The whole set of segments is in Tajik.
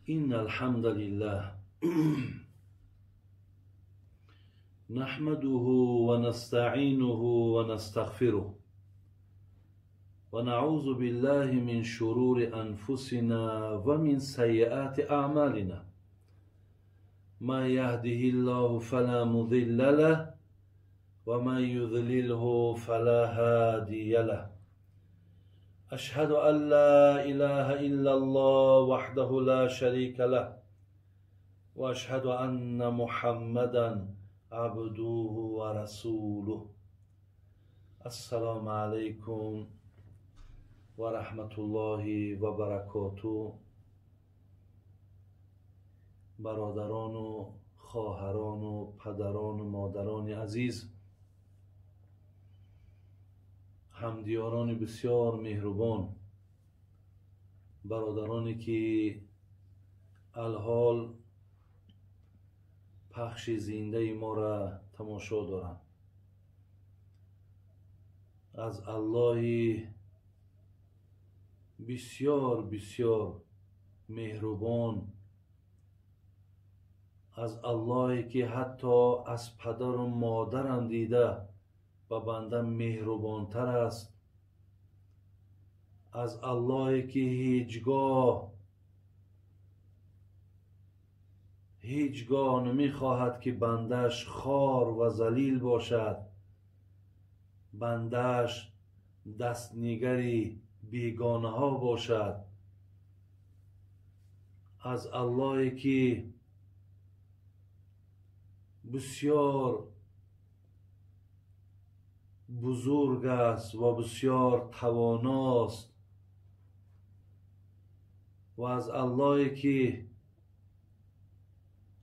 إن الحمد لله نحمده ونستعينه ونستغفره ونعوذ بالله من شرور أنفسنا ومن سيئات أعمالنا ما يهده الله فلا مضل له ومن يضلله فلا هادي له أشهد أن لا إله إلا الله وحده لا شريك له وأشهد أن محمدا عبده ورسوله. السلام عليكم ورحمة الله وبركاته. برادران و خواهران و پدران و مادران عزیز، همدیاران بسیار مهربان، برادرانی که الحال پخش زنده ما را تماشا دارند، از الله بسیار بسیار مهربان، از اللهی که حتی از پدر و مادرم دیده و بنده مهربانتر است، از اللهی که هیچگاه نمیخواهد که بندهش خار و ذلیل باشد، بندهش دستنگری بیگانه ها باشد، از اللهی که بسیار بزرگ است و بسیار تواناست، و از اللهی که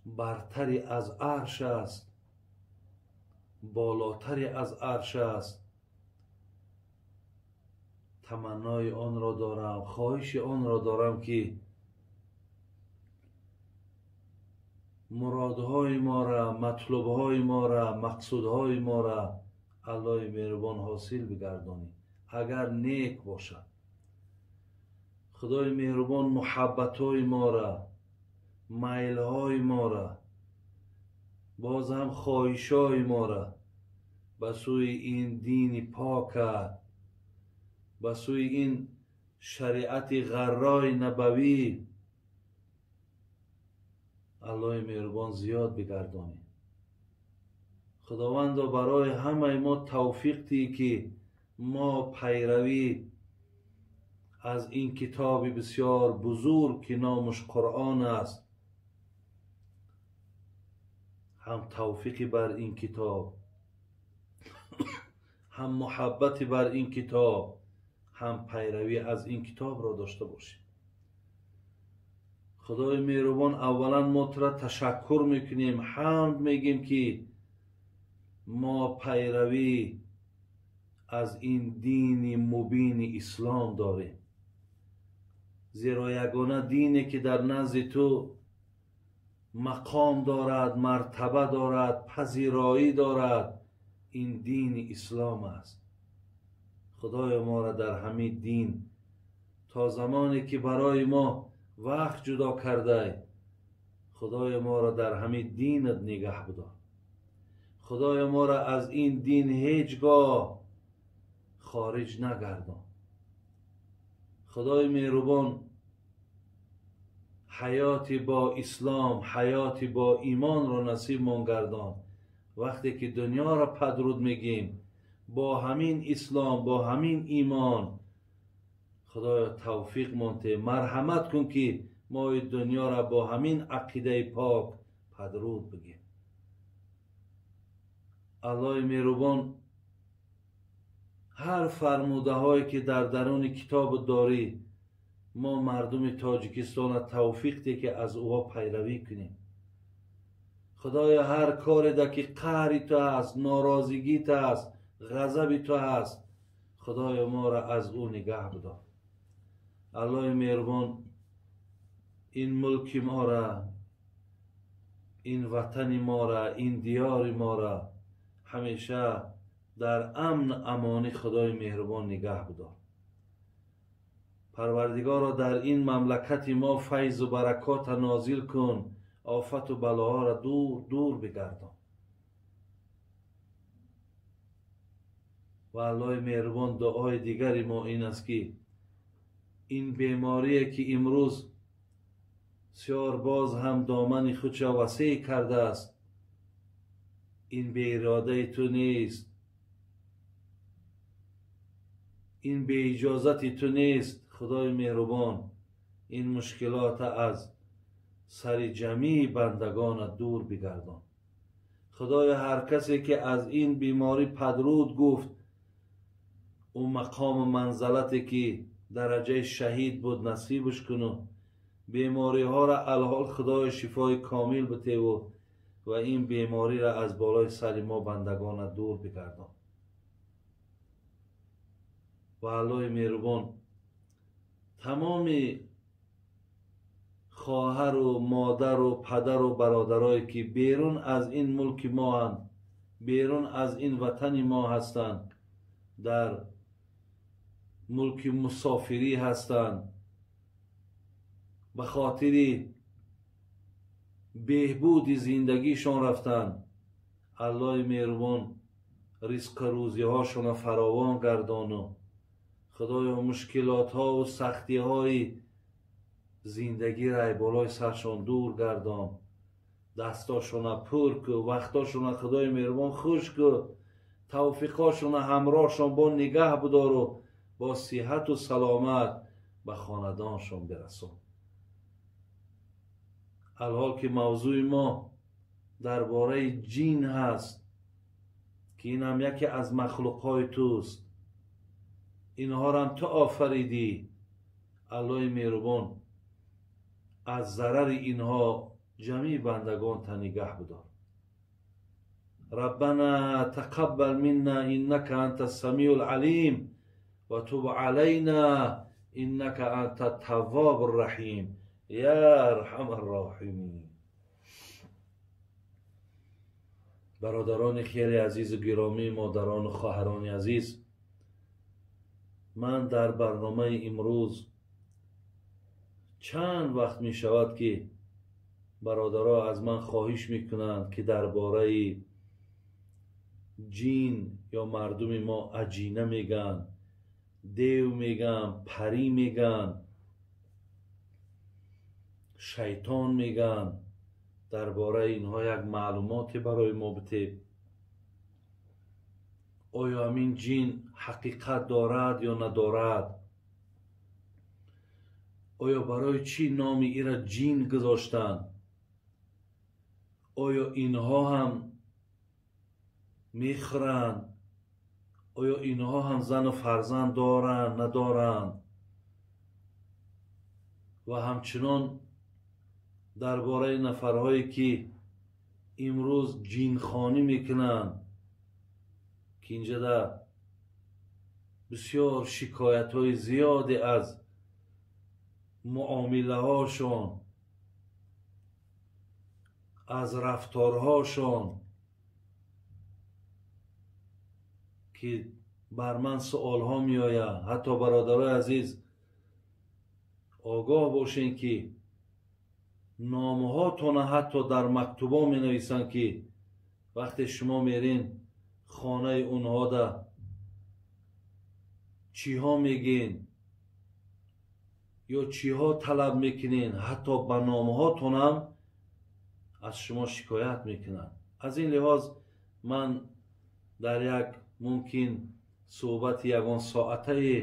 برتری از عرش است، بالاتری از عرش است، تمنای آن را دارم، خواهش آن را دارم که مرادهای ما را، مطلوبهای ما را، مقصودهای ما را الله مهربان حاصل بگردانی اگر نیک باشد. خدای مهربان محبتهای ما را، میلهای ما را، باز هم خواهشهای ما را به سوی این دین پاک، به سوی این شریعت غرای نبوی الله مهربان زیاد بگردانی. خداوند برای همه ما توفیق دی که ما پیروی از این کتاب بسیار بزرگ که نامش قرآن است، هم توفیقی بر این کتاب، هم محبتی بر این کتاب، هم پیروی از این کتاب را داشته باشیم. خدای مهربان اولا ما تو را تشکر میکنیم، حمد میگیم که ما پیروی از این دین مبین اسلام داریم، زیرا یگانه دینی که در نزد تو مقام دارد، مرتبه دارد، پذیرایی دارد، این دین اسلام است. خدای ما را در همین دین تا زمانی که برای ما وقت جدا کرده، خدای ما را در همین دینت نگه بدار. خدای ما را از این دین هیچگاه خارج نگردان. خدای مهربان حیاتی با اسلام، حیاتی با ایمان را نصیب من گردان. وقتی که دنیا را پدرود میگیم با همین اسلام، با همین ایمان، خدایا توفیق مانته، مرحمت کن که ما دنیا را با همین عقیده پاک پدرود بگیم. الله مهربان هر فرموده هایی که در درون کتاب داری، ما مردم تاجیکستان توفیق ده که از اوها پیروی کنیم. خدایا هر کاری ده که قهری تو هست، ناراضگی تو هست، غضب تو هست، خدایا ما را از او نگه بدار. الله مهربان این ملک ما را، این وطن ما را، این دیار ما را همیشه در امن امانی خدای مهربان نگه بدار. Парвардигоро, дар ин мамлакати мо файзу баракота нозил кун, офату балоҳоро дур дур бигардон. Ва Аллоҳи меҳрубон, дуои дигари мо ин аст ки ин беморие ки имрӯз бисёр боз ҳам домани худша васеъ кардааст, ин беиродаи ту нест, ин беиҷозати ту нест. Худои меҳрубон, ин мушкилота аз сари ҷамии бандагонат дур бигардон. Худоё, ҳар касе ки аз ин беморӣ падруд гуфт, ӯ мақому манзалате ки дараҷаи шаҳид буд насибаш куну бемориҳоро алҳол Худоё шифои комил битеву ва ин бемориро аз болои сари мо бандагонат дур бигардон. Ва Аллоҳи меҳрубон, тамоми хоҳару модару падару бародарое ки берун аз ин мулки моанд, берун аз ин ватани мо ҳастанд, дар мулки мусофирӣ ҳастанд, ба хотири беҳбуди зиндагишон рафтанд, Аллоҳи меҳрубон ризқу рӯзиҳошонро фаровон гардону Худоё мушкилотҳову сахтиҳои зиндагиро ай болои саршон дур гардон, дастошона пур ку, вақтошона Худои меҳрубон хуш ку, тавфиқошона ҳамроҳшон бо нигаҳ бидору бо сиҳату саломат ба хонадоншон бирасон. Алҳол ки мавзӯи мо дар бораи ҷин ҳаст, ки ин ҳам яке аз махлуқҳои туст, инҳорам ту офаридӣ. Аллоҳи меҳрубон, аз зарари инҳо ҷамии бандагонта нигаҳ бидор. Раббана тақаббал минна иннака анта самиу алим ва туб алайна иннака анта таввобу раҳим я арҳама рроҳимин. Бародарони хеле азизу гиромӣ, модарону хоҳарони азиз, ман дар барномаи имрӯз чанд вақт мешавад ки бародаро аз ман хоҳиш мекунанд ки дар бораи ҷин ё мардуми мо аҷина мегӯянд, дев мегӯянд, парӣ мегӯянд, шайтон мегӯянд, дар бораи инҳо як маълумоте барои мо битеб. Оё ҳамин ҷин ҳақиқат дорад ё надорад? Оё барои чӣ номи ира ҷин гузоштанд? Оё инҳо ҳам мехӯранд? Оё инҳо ҳам зану фарзанд доранд, надоранд? Ва ҳамчунон дар бораи нафарҳое ки имрӯз ҷинхонӣ мекунанд, ки инҷода бисёр шикоятҳои зиёде аз муомилаҳошон, аз рафторҳошон ки бар ман суолҳо меояд. Ҳатто бародарои азиз, огоҳ бошен ки номҳотона ҳатто дар мактубо менависанд ки вақте шумо мерин хонаи онҳода чиҳо мегӯен ё чиҳо талаб мекунен, ҳатто ба номҳотонам аз шумо шикоят мекунанд. Аз ин лиҳоз ман дар як мумкин суҳбати ягон соатае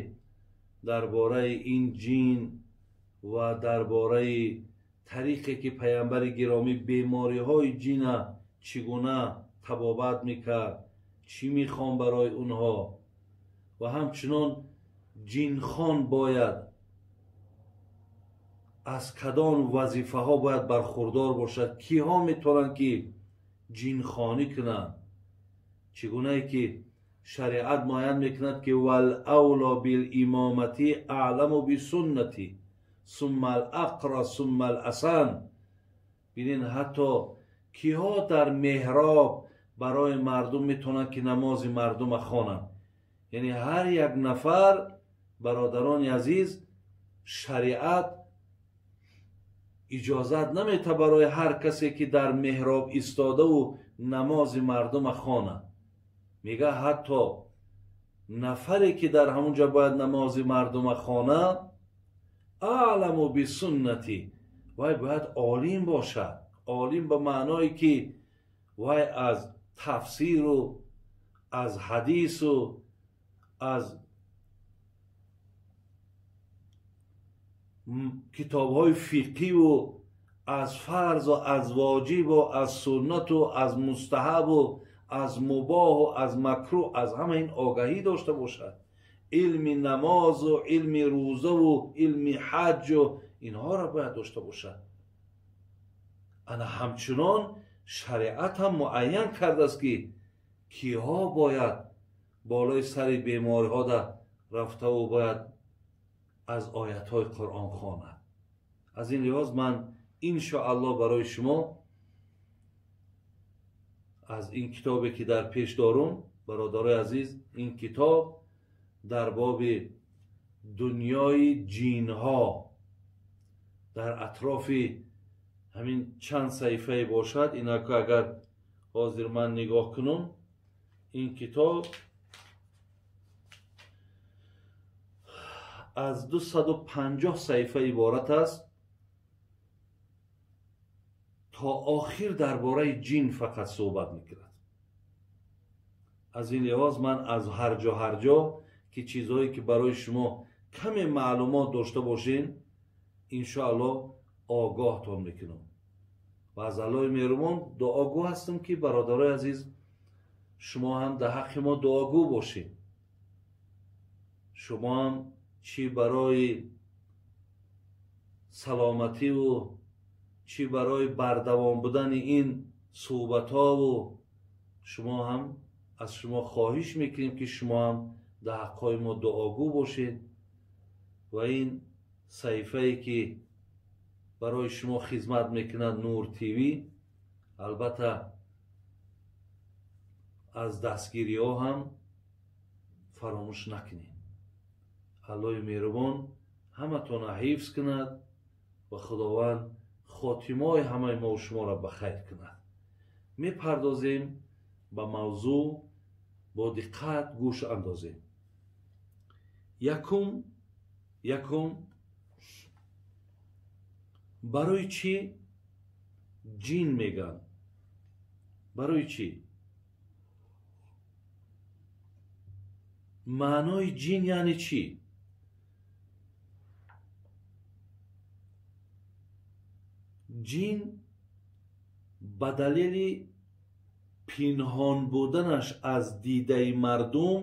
дар бораи ин ҷин ва дар бораи тариқе ки паямбари гиромӣ бемориҳои ҷина чӣ гуна табобат мекард, чӣ мехоҳам барои онҳо, ва ҳамчунон ҷинхон бояд аз кадом вазифаҳо бояд бархурдор бошад, киҳо метавонанд ки ҷинхонӣ кунанд, чӣ гунае ки шариат муайян мекунад ки валавло билимомати аъламу бисуннати сумма алақра сумма аласан. Бинин, ҳатто киҳо дар меҳроб барои мардум метавонанд ки намози мардума хонанд. Яъне ҳар як нафар, бародарони азиз, Шариат иҷозат намета барои ҳар касе ки дар меҳроб истодаву намози мардума хонад. Мега ҳатто нафаре ки дар ҳамунҷа бояд намози мардума хонад, аъламу бисуннати, вай бояд олим бошад. Олим ба маъное ки вай аз тафсиру аз ҳадису аз китобҳои фиқҳиву аз фарзу аз воҷибу аз суннату аз мустаҳабу аз мубоҳу аз макрӯҳ, аз ҳама ин огаҳӣ дошта бошад. Илми намозу илми рӯзаву илми ҳаҷу инҳоро бояд дошта бошад. Ана ҳамчунон шариат ҳам муайян кардааст ки киҳо бояд болои сари бемориҳо рафтаву бояд аз оятҳои Қуръон хонад. Аз ин лиҳоз ман иншоаллоҳ барои шумо аз ин китобе ки дар пеш дорум, бародарои азиз, ин китоб дар боби дунёи ҷинҳо дар атрофи ҳамин чанд саҳифае бошад. Инако агар ҳозир ман нигоҳ кунам, ин китоб аз 250 саҳифа иборат аст. То охир дар бораи ҷин фақат суҳбат мекунад. Аз ин лиҳоз ман аз ҳар ҷо ҳар ҷо ки чизҳое ки барои шумо каме маълумот дошта бошен, иншоаллоҳ огоҳтон мекунам. Ва аз Аллоҳи меҳрубон дуогӯ ҳастам ки бародарои азиз, шумо ҳам дар ҳаққи мо дуогӯ бошед. Шумо ҳам чӣ барои саломативу чӣ барои бардавом будани ин суҳбатҳову шумо ҳам аз шумо хоҳиш мекунем ки шумо ҳам дар ҳаққҳои мо дуогӯ бошед ва ин саҳифае ки барои шумо хизмат мекунад Нур ТВ, албатта аз дастгириҳо ҳам фаромӯш накунед. Аллоҳи меҳрубон ҳаматонро ҳифз кунад ва Худованд хотимаҳои ҳамаи мо шуморо ба хайр кунад. Мепардозем ба мавзӯъ, бо диққат гӯш андозем. Якум барои чӣ ҷин мегӯянд? Барои чӣ? Маънои ҷин яъне чӣ? Ҷин ба далели пинҳон буданаш аз дидаи мардум,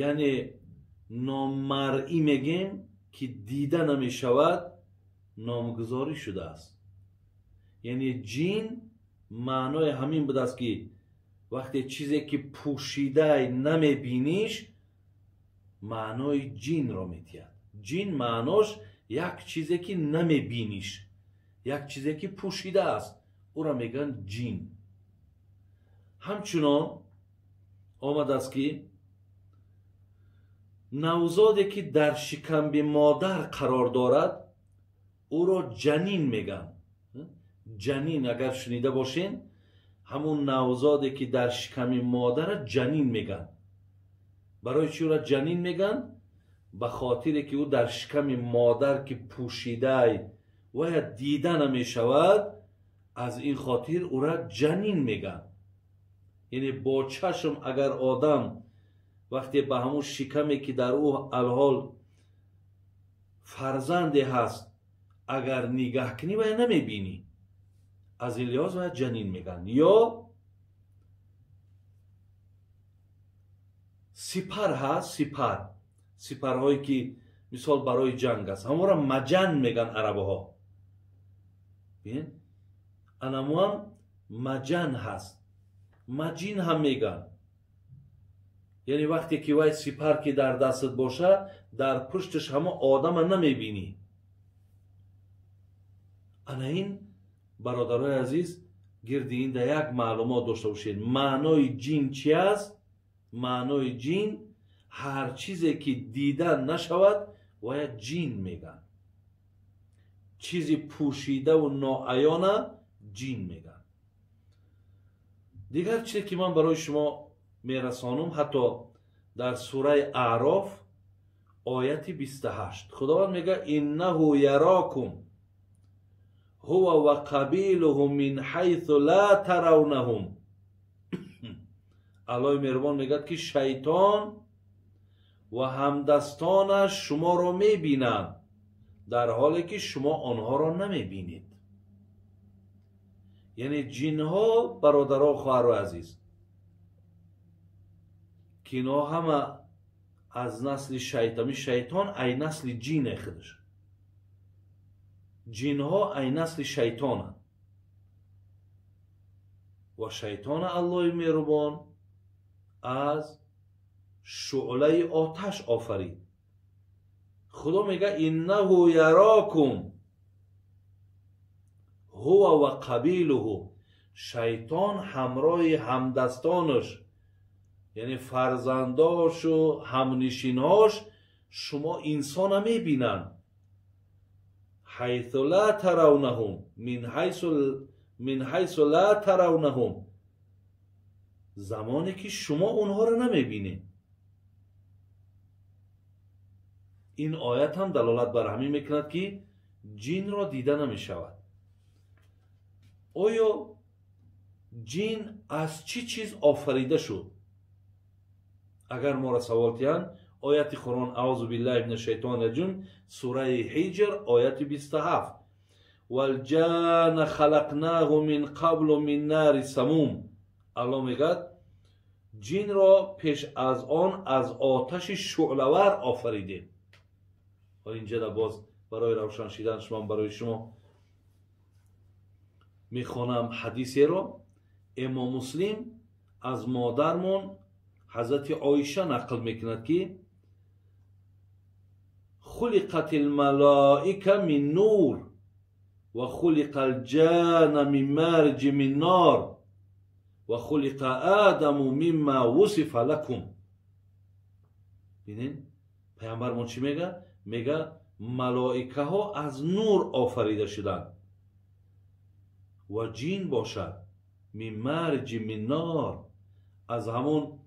яъне номаръӣ мегем ки дида намешавад, номгузорӣ шудааст. Яъне ҷин маънои ҳамин будааст ки вақте чизе ки пӯшидай намебиниш, маънои ҷинро метиҳад. Ҷин маънош як чизе ки намебиниш, як чизе ки пӯшида аст, ӯро мегӯянд ҷин. Ҳамчунон омадааст ки навзоде ки дар шикамби модар қарор дорад, ӯро ҷанин мегӯянд. Ҷанин агар шунида бошен, ҳамун навзоде ки дар шиками модара ҷанин мегӯянд. Барои чӣ ӯро ҷанин мегӯянд? Ба хотире ки ӯ дар шиками модар ки пӯшидай вая дида намешавад, аз ин хотир ӯра ҷанин мегӯянд. Яъне бо чашм агар одам вақте ба ҳамун шикаме ки дар ӯ алҳол фарзанде ҳаст агар нигаҳ кунӣ, вая намебинӣ. Аз ин лиҳоз вая ҷанин мегӯянд. Ё сипар ҳаст, сипар, сипарҳое ки мисол барои ҷанг аст, ҳамонро маҷан мегӯянд арабҳо. Бин, анамуам маҷан ҳаст, маҷин ҳам мегӯянд. Яъне вақте ки вай сипар ки дар дастат бошад, дар пушташ ҳамо одама намебинӣ. Ана ин бародарои азиз, гирди ин да як маълумот дошта бошед. Маънои ҷин чи аст? Маънои ҷин ҳар чизе ки дида нашавад, ва я ҷин меган. Чизи пӯшидаву ноаёна ҷин меган. Дигар чизе ки ман барои шумо мерасонам, ҳатто дар сураи Аъроф ояти 28 Худованд мегӯяд: иннаҳу ярокум ҳува ва қабилуҳу мин ҳайсу ла таравнаҳум. Аллоҳи меҳрубон мегӯяд, ки шайтон ва ҳамдастонаш шуморо мебинанд, дар ҳоле ки шумо онҳоро намебинед. Яъне ҷинҳо, бародаро, хоҳаро азиз, ки инҳо ҳама аз насли шайтони, шайтон ай насли ҷине худаш. Ҷинҳо ай насли шайтонанд ва шайтона Аллоҳи меҳрубон аз шӯълаи оташ офарид. Худо мегӯяд: иннаҳу ярокум ҳува ва қабилуҳу. Шайтон ҳамроҳи ҳамдастонаш, яъне фарзандошу ҳамнишинҳош, шумо инсона мебинанд. Ҳайсу ла таравнаҳум, мин ҳайсу ла таравнаҳум, замоне ки шумо онҳоро намебинед. Ин оят ҳам далолат бар ҳамин мекунад, ки ҷинро дида намешавад. Оё ҷин аз чӣ чиз офарида шуд? Агар моро савол диҳанд, ояти Қуръон, аъузу биллаҳи мина шайтони раҷим, сураи Ҳиҷр, ояти 27: валҷана халақнаҳу мин қаблу мин нари самум. Аллоҳ мегӯяд, ҷинро пеш аз он аз оташи шӯълавар офаридем. Ва инҷа боз барои равшан шидан шумо барои шумо мехонам ҳадисеро. Имом Муслим аз модармон ҳазрати Оиша нақл мекунад, ки خلقت الملائکه من نور و خلق الجان من مارج من نار و خلق آدم مما وصف لكم. ببینین پیامبرمون چی میگه؟ میگه ملائکه ها از نور آفریده شدند و جین باشد من مارج من نار، از همون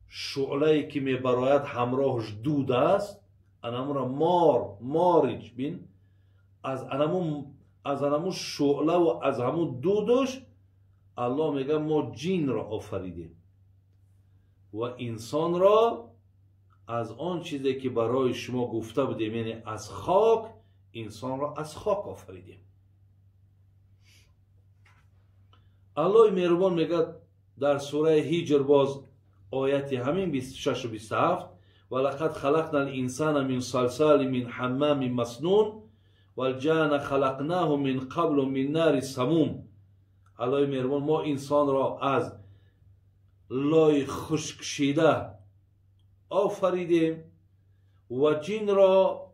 شعله‌ای که میبراید همراهش دود است، انمون مار، مارج بین، از انمون شعله و از همون دودش الله میگه ما جین را آفریدیم و انسان را از آن چیزی که برای شما گفته بودیم، یعنی از خاک، انسان را از خاک آفریدیم. الله مهربان میگه در سوره هجر باز آیت همین 26 و 27: ولقد خلقنا الانسان من صلصال من حمام مسنون والجان خلقناه من قبل من نار سموم. الله مهربان ما انسان را از لای خشک شده آفریدیم و جن را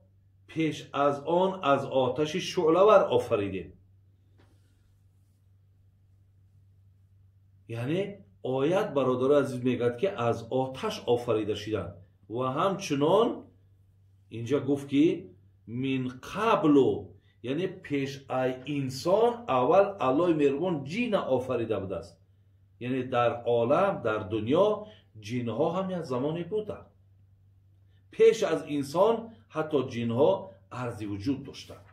پیش از آن از آتش شعله‌ور آفریدیم. یعنی آیت برادر عزیز میگد که از آتش آفریده شدن و همچنان اینجا گفت که من قبل، یعنی پیش ای انسان اول الله مهربان جن آفریده بوده است. یعنی در عالم، در دنیا جنها هم یک زمانی بودند. پیش از انسان حتی جنها عرض وجود داشتند.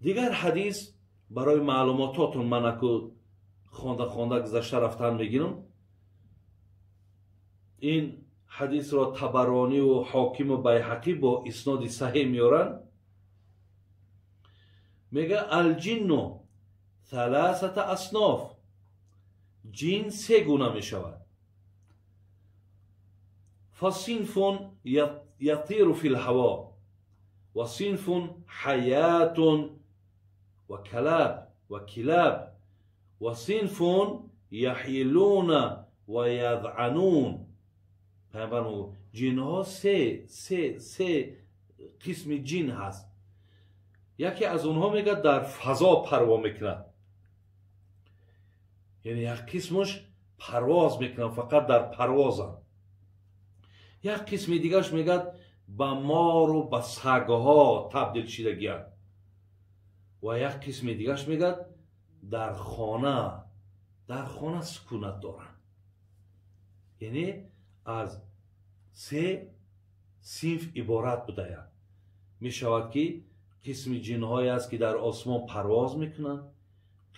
دیگر حدیث برای معلوماتاتون من اکو خونده خونده گذشته رفتن میگیرم. این حدیث را تبرانی و حاکم و بیهقی با اسناد صحیح میارن. میگه الجن ثلاثه اصناف، جن سه گونه میشود. فصنف یطیر فی الهوا و صنف حیات و کلاب و کلاب و صنف یحیلون و یذعنون. پیامبر میگه جنها سه قسم جن هست. یکی از اونها میگه در فضا پروا میکنه، یعنی یک قسمش پرواز میکنن، فقط در پروازن. Як қисми дигараш мегӯяд ба мору ба сагҳо табдил шидагиянд. Ва як қисми дигараш мегӯяд дар хона сукунат доранд. Яъне аз се синф иборат будаянд. Мешавад ки қисми ҷинҳое аст ки дар осмон парвоз мекунанд,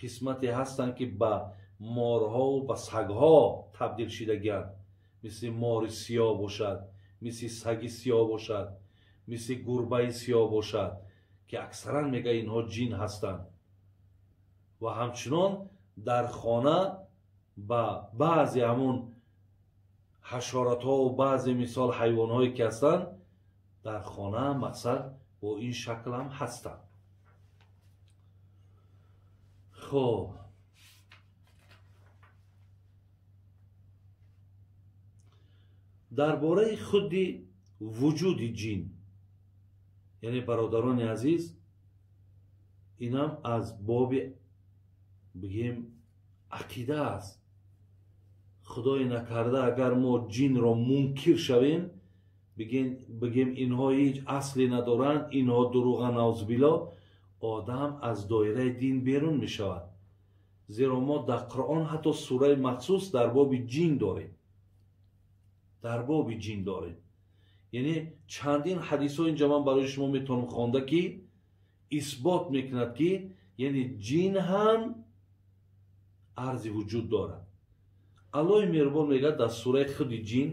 қисмате ҳастанд ки ба морҳову ба сагҳо табдил шидагиянд, мисли мори сиёҳ бошад, мисли саги сиёҳ бошад, мисли гурбаи сиёҳ бошад, ки аксаран мегӯянд инҳо ҷин ҳастанд. Ва ҳамчунон дар хона ба баъзе ҳамун ҳашоротҳову баъзе мисол ҳайвонҳое ки ҳастанд дар хона мақсад бо ин шакл ҳам ҳастанд. Хоб, дар бораи худи вуҷуди ҷин, яъне бародарони азиз, инам аз боби бигем ақида аст. Худои накарда агар мо ҷинро мункир шавем, бигем инҳо ҳеҷ асле надоранд, инҳо дурӯға, наузубилло, одам аз доираи дин берун мешавад. Зеро мо дар Қуръон ҳатто сураи махсус дар боби ҷин дорем. Дар боби ҷин дорем. Яъне чандин ҳадисҳо инҷа ман барои шумо метавонам хонда ки исбот мекунад ки яъне ҷин ҳам арзи вуҷуд дорад. Аллоҳи меҳрубон мегӯяд дар сураи худи ҷин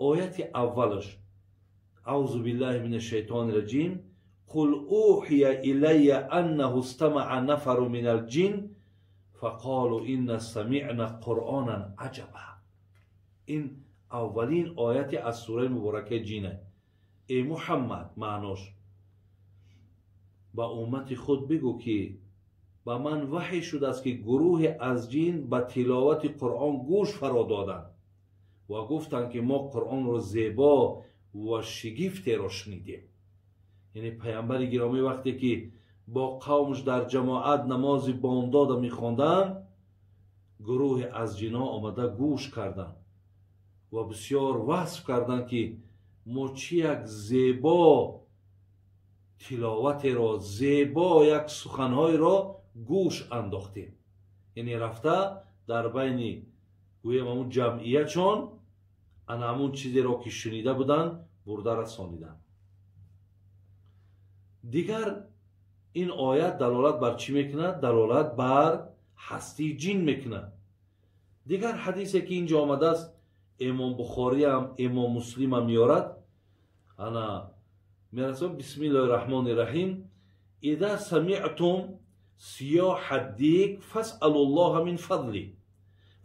ояти аввалаш: аузу биллаҳи мина шайтони раҷим, қул уҳия илайя аннаҳу истамаъа нафару минал ҷин фақолу инна самиъна қуръонан аҷаба. Ин аввалин ояти аз сураи муборакаи ҷин аст. Эй Муҳаммад, маънош, ба уммати худ бигӯ ки ба ман ваҳй шудааст ки гурӯҳе аз ҷин ба тиловати Қуръон гӯш фаро доданд ва гуфтанд ки мо Қуръонро зебо ва шигифтеро шунидем. Яъне паямбари гиромӣ вақте ки бо қавмш дар ҷамоат намози бомдода мехонданд, гурӯҳе аз ҷинҳо омада гӯш карданд ва бисёр васф карданд ки мо чӣ як зебо тиловатеро, зебо як суханҳоеро гӯш андохтем. Яъне рафта дар байни гӯям ҳамун ҷамъиятшон ана ҳамун чизеро ки шунида буданд бурда расониданд. Дигар ин оят далолат бар чӣ мекунад? Далолат бар ҳастии ҷин мекунад. Дигар ҳадисе ки инҷо омадааст, имом Бухориам, имом Муслимам меорад. Ана мерасам: бисмиллоҳи раҳмони раҳим, иза самиътум сиёҳа дик фасъалу ллоҳа мин фадли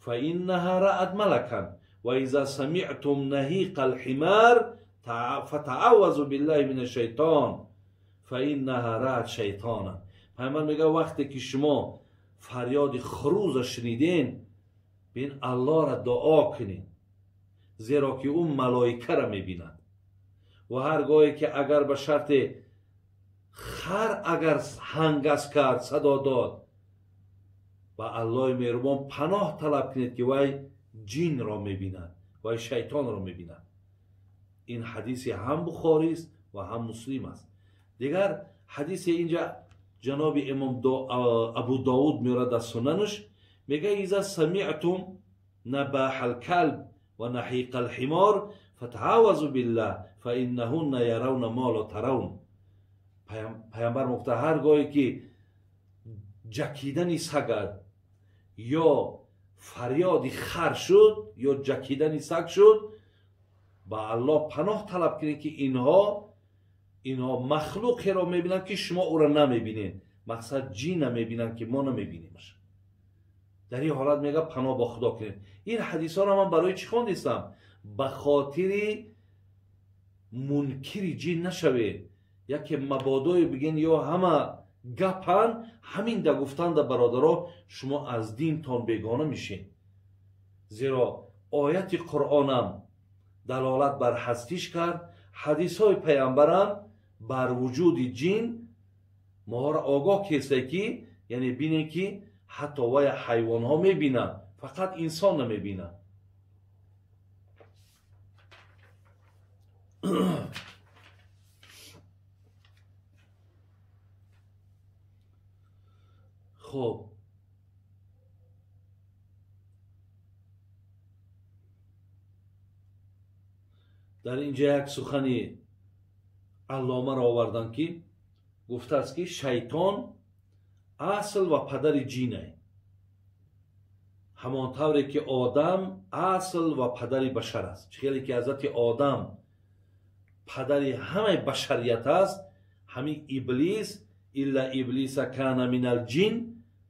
фаиннаҳа раат малакан ва иза самиътум наҳиқа алҳимар фатааввазу биллаҳи мина шайтон фаиннаҳа раат шайтона. Пайғамбар мегӯяд вақте ки шумо фарёди хурӯза шуниден, бин Аллоҳро дуо кунед, зеро ки ӯ малоикаро мебинад. Ва ҳар гоҳе ки агар ба шарте хар агар ҳангаз кард, садо дод, ба Аллоҳи меҳрубон паноҳ талаб кунед ки вай ҷинро мебинад, вай шайтонро мебинад. Ин ҳадиси ҳам Бухорист ва ҳам Муслим аст. Дигар ҳадисе инҷа ҷаноби имом Абу Довуд меорад дар сунанаш, мегӯяд: иза самиътум набаҳа алкалб ва наҳиқа алҳимор фатааввазу биллаҳ фаиннаҳунна яравна мо ло таравн. Паямбар мегуфта ҳар гоҳе ки ҷакидани сагат ё фарёди хар шуд ё ҷакидани саг шуд, ба Аллоҳ паноҳ талаб кунед ки инҳо махлуқеро мебинанд ки шумо ӯро намебинед. Мақсад ҷина мебинанд ки мо намебинимаш. Дар ин ҳолат мегӯяд паноҳ ба Худо кунед. Ин ҳадисҳоро ман барои чӣ хондистам? Ба хотири мункири ҷин нашавед. Яке мабодое бигӯен ё ҳама гапан, ҳамин да гуфтанда бародаро шумо аз динтон бегона мешед. Зеро ояти Қуръонам далолат бар ҳастиш кард, ҳадисҳои паямбарам бар вуҷуди ҷин моҳоро огоҳ кесте ки яъне бинем ки ҳатто вай ҳайвонҳо мебинанд, фақат инсон намебинад. Хоб, дар инҷа як сухани алломаро оварданд, ки гуфтааст, ки шайтон асл ва падари ҷинай, ҳамон тавре ки одам асл ва падари башар аст. Чӣ хеле ки ҳазрати одам падари ҳамаи башарият аст, ҳамин иблис илла иблиса кана минал ҷин.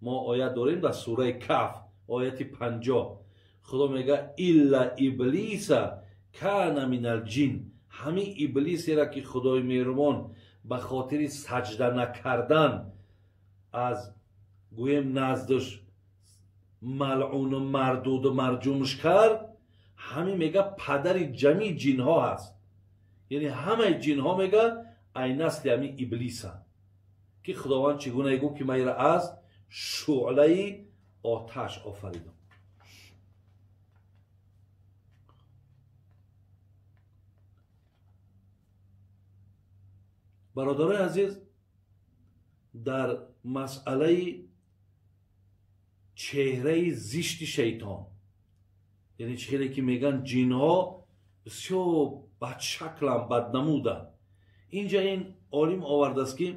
Мо оят дорем дар сураи Каф, ояти 50. Худо мега илла иблиса кана минал ҷин. Ҳамин иблисера ки Худои меҳрубон ба хотири саҷда накардан аз гӯем наздаш малъуну мардуду марҷумш кард, ҳамин мега падари ҷамии ҷинҳо ҳаст. Яъне ҳамаи ҷинҳо мега ай насли ҳамин иблиса, ки Худованд чӣ гуна гуфт, ки ман ира аз шӯълаи оташ офаридам. Бародарои азиз, дар масъалаи чеҳраи зишти шайтон, яъне чӣ хеле ки мегӯянд ҷинҳо бисёр бадшакланд, баднамуданд, инҷа ин олим овардааст, ки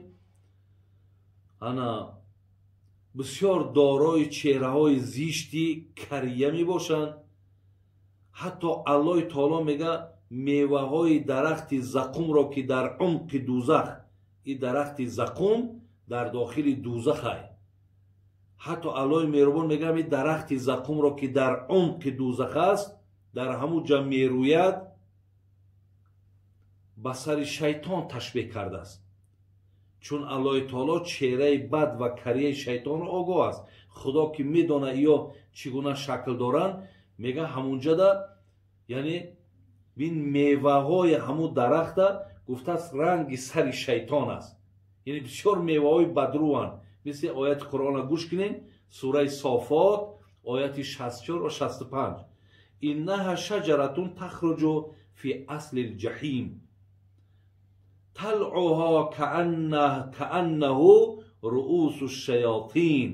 ана бисёр дорои чеҳраҳои зишти кария мебошанд. Ҳатто Аллоҳи таоло мега меваҳои дарахти зақумро, ки дар умқи дузах, ин дарахти зақум дар дохили дузахай, ҳатто Аллоҳи меҳрубон мега ин дарахти зақумро, ки дар умқи дузах аст, дар ҳамун ҷа мерӯяд, ба сари шайтон ташбеҳ кардааст. Чун Аллоҳи таоло чеҳраи бад ва карияи шайтонро огоҳ аст. Худо ки медонад ё чӣ гуна шакл доранд, мега ҳамунҷада, яъне ин меваҳои ҳамун дарахта гуфтааст ранги сари шайтон аст. Яъне бисёр меваҳои бадрӯанд. Мисли ояти Қуръонро гӯш кунем, сураи Софот, ояти 64 ва 65. Иннаҳа шаҷаратун тахруҷу фи асли лҷаҳим талъуҳо кааннаҳу руусу шаётин.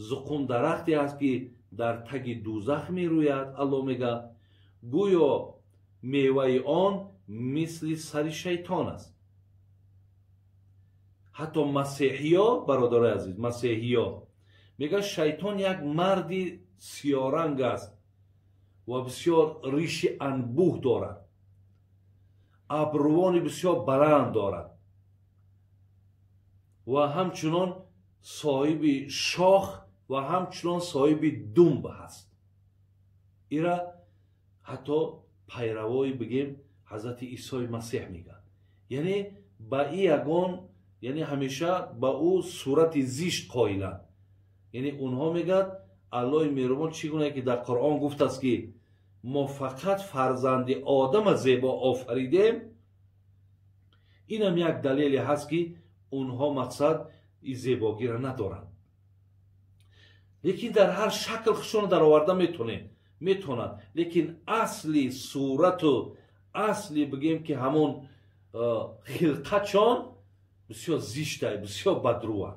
Зуқум дарахте аст, ки дар таги дузах мерӯяд. Аллоҳ мега гӯё меваи он мисли сари шайтон аст. Ҳатто масеҳиё, бародарои азиз, масеҳиё мега шайтон як марди сиёранг аст ва бисёр риши анбӯҳ дорад, абрувони бисёр баланд дорад ва ҳамчунон соҳиби шох ва ҳамчунон соҳиби думб ҳаст. Ира ҳатто пайравои бигем ҳазрати Исои Масеҳ мегӯяд. Яъне ба и ягон, яъне ҳамеша ба ӯ сурати зишт қоиланд. Яъне онҳо мегӯяд Аллоҳи меҳрубон чӣ гуна ки дар Қуръон гуфтааст, ки мо фақат фарзанди одама зебо офаридем, инам як далеле ҳаст, ки онҳо мақсад и зебогиро надоранд. Лекин дар ҳар шакл худшонро дароварда метавонанд. Лекин асли сурату асли бигем ки ҳамон хилқатшон бисёр зиштай, бисёр бадрӯа.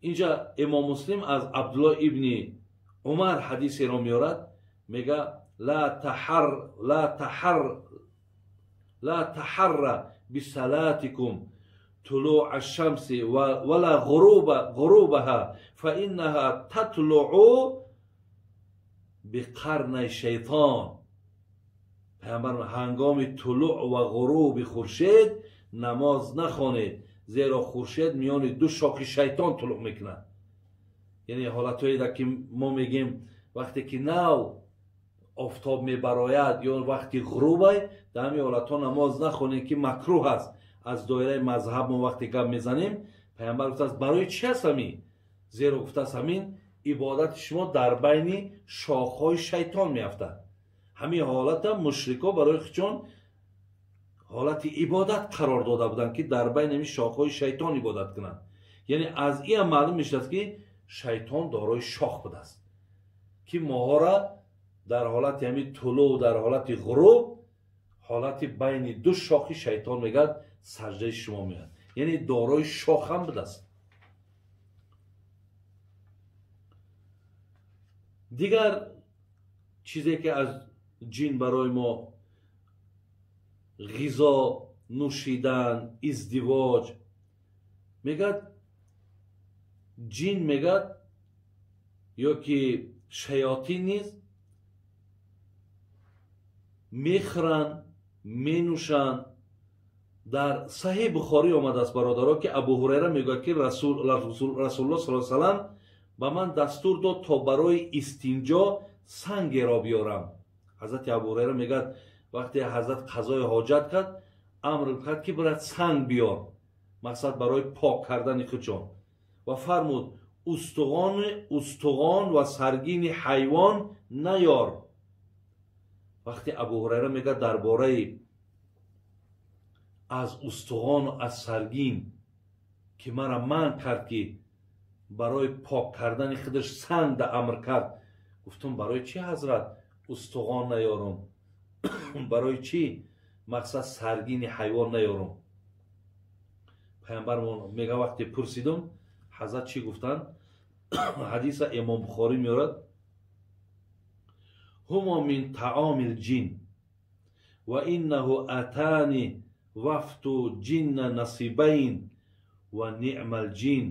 Инҷа имом Муслим аз Абдуллоҳ ибни Умар ҳадисеро меорад, мега ла таҳарра бисалатикум тулӯъ ашшамси вала ғурубаҳа фаиннаҳа татлуъу биқарнай шайтон. Пайғамбар ҳангоми тулӯъ ва ғуруби хуршед намоз нахонед, зеро хуршед миёни ду шохи шайтон тулӯъ мекунад. Яъне ҳолатҳое ки мо мегем вақте ки нав офтоб мебарояд ё вақти ғурубай, дар ҳамин ҳолатҳо намоз нахонед, ки макрӯҳ аст. Аз доираи мазҳаб мо вақте гап мезанем, пайғамбар гуфтааст барои чи аст ҳамин? Зеро гуфтааст ҳамин ибодати шумо дар байни шохҳои шайтон меафтад. Ҳамин ҳолата мушрико барои худшон ҳолати ибодат қарор дода буданд, ки дар байни ҳамин шохҳои шайтон ибодат кунанд. Яъне аз ин ҳам маълум мешавад, ки шайтон дорои шох будааст, ки моҳоро Дар ҳолати ҳамин тулӯъ, дар ҳолати ғуруб, ҳолати байни ду шохи шайтон мегӯяд саҷдаи шумо меояд. Яъне дорои шох ҳам будааст. Дигар чизе ки аз ҷин барои мо ғизо, нӯшидан, издивоҷ мегӯяд, ҷин мегӯяд ё ки шаётин низ мехӯранд, менӯшанд. Дар Саҳеҳи Бухорӣ омадааст, бародаро, ки Абу Ҳурайра мегӯяд, ки Расулуллоҳ саллаллоҳу алайҳи васаллам ба ман дастур дод то барои истинҷо сангеро биёрам. Ҳазрати Абу Ҳурайра мегӯяд, вақте ҳазрат қазои ҳоҷат кард, амр кард ки бояд санг биёр, мақсад барои пок кардани худшон, ва фармуд устуғон ва саргини ҳайвон наёр. Вақте Абу Ҳурайра мегӯяд дар бораи аз устуғону аз саргин, ки мара манъ кард ки барои пок кардани худаш санг да амр кард, гуфтум барои чӣ ҳазрат устуғон наёрум? Барои чӣ мақсад саргини ҳайвон наёрум? Пайғамбар мега вақте пурсидум, ҳазрат чӣ гуфтанд? Ҳадиса Имом Бухорӣ меорад: ҳумо мин таомил ҷин ва иннаҳу атани вафту ҷинна насибайн ва ниъмал ҷин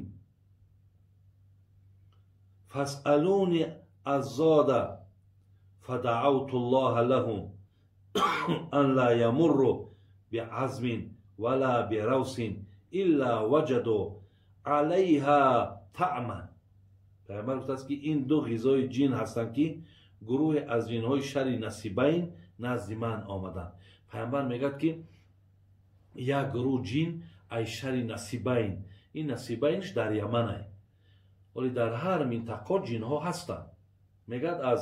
фасъалуни аззода фадаъавту ллоҳа лаҳум ан ла ямурру биазмин вала биравсин илла ваҷаду алайҳа таъман. Пайғамбар гуфтааст, ки ин ду ғизои ҷин ҳастанд, ки гурӯҳе аз ҷинҳои шаҳри Насибайн назди ман омаданд. Пайғамбар мегӯяд, ки як гурӯҳ ҷин ай шаҳри Насибайн, ин Насибайнш дар Яманай, вале дар ҳар минтақа ҷинҳо ҳастанд. Мегӯяд аз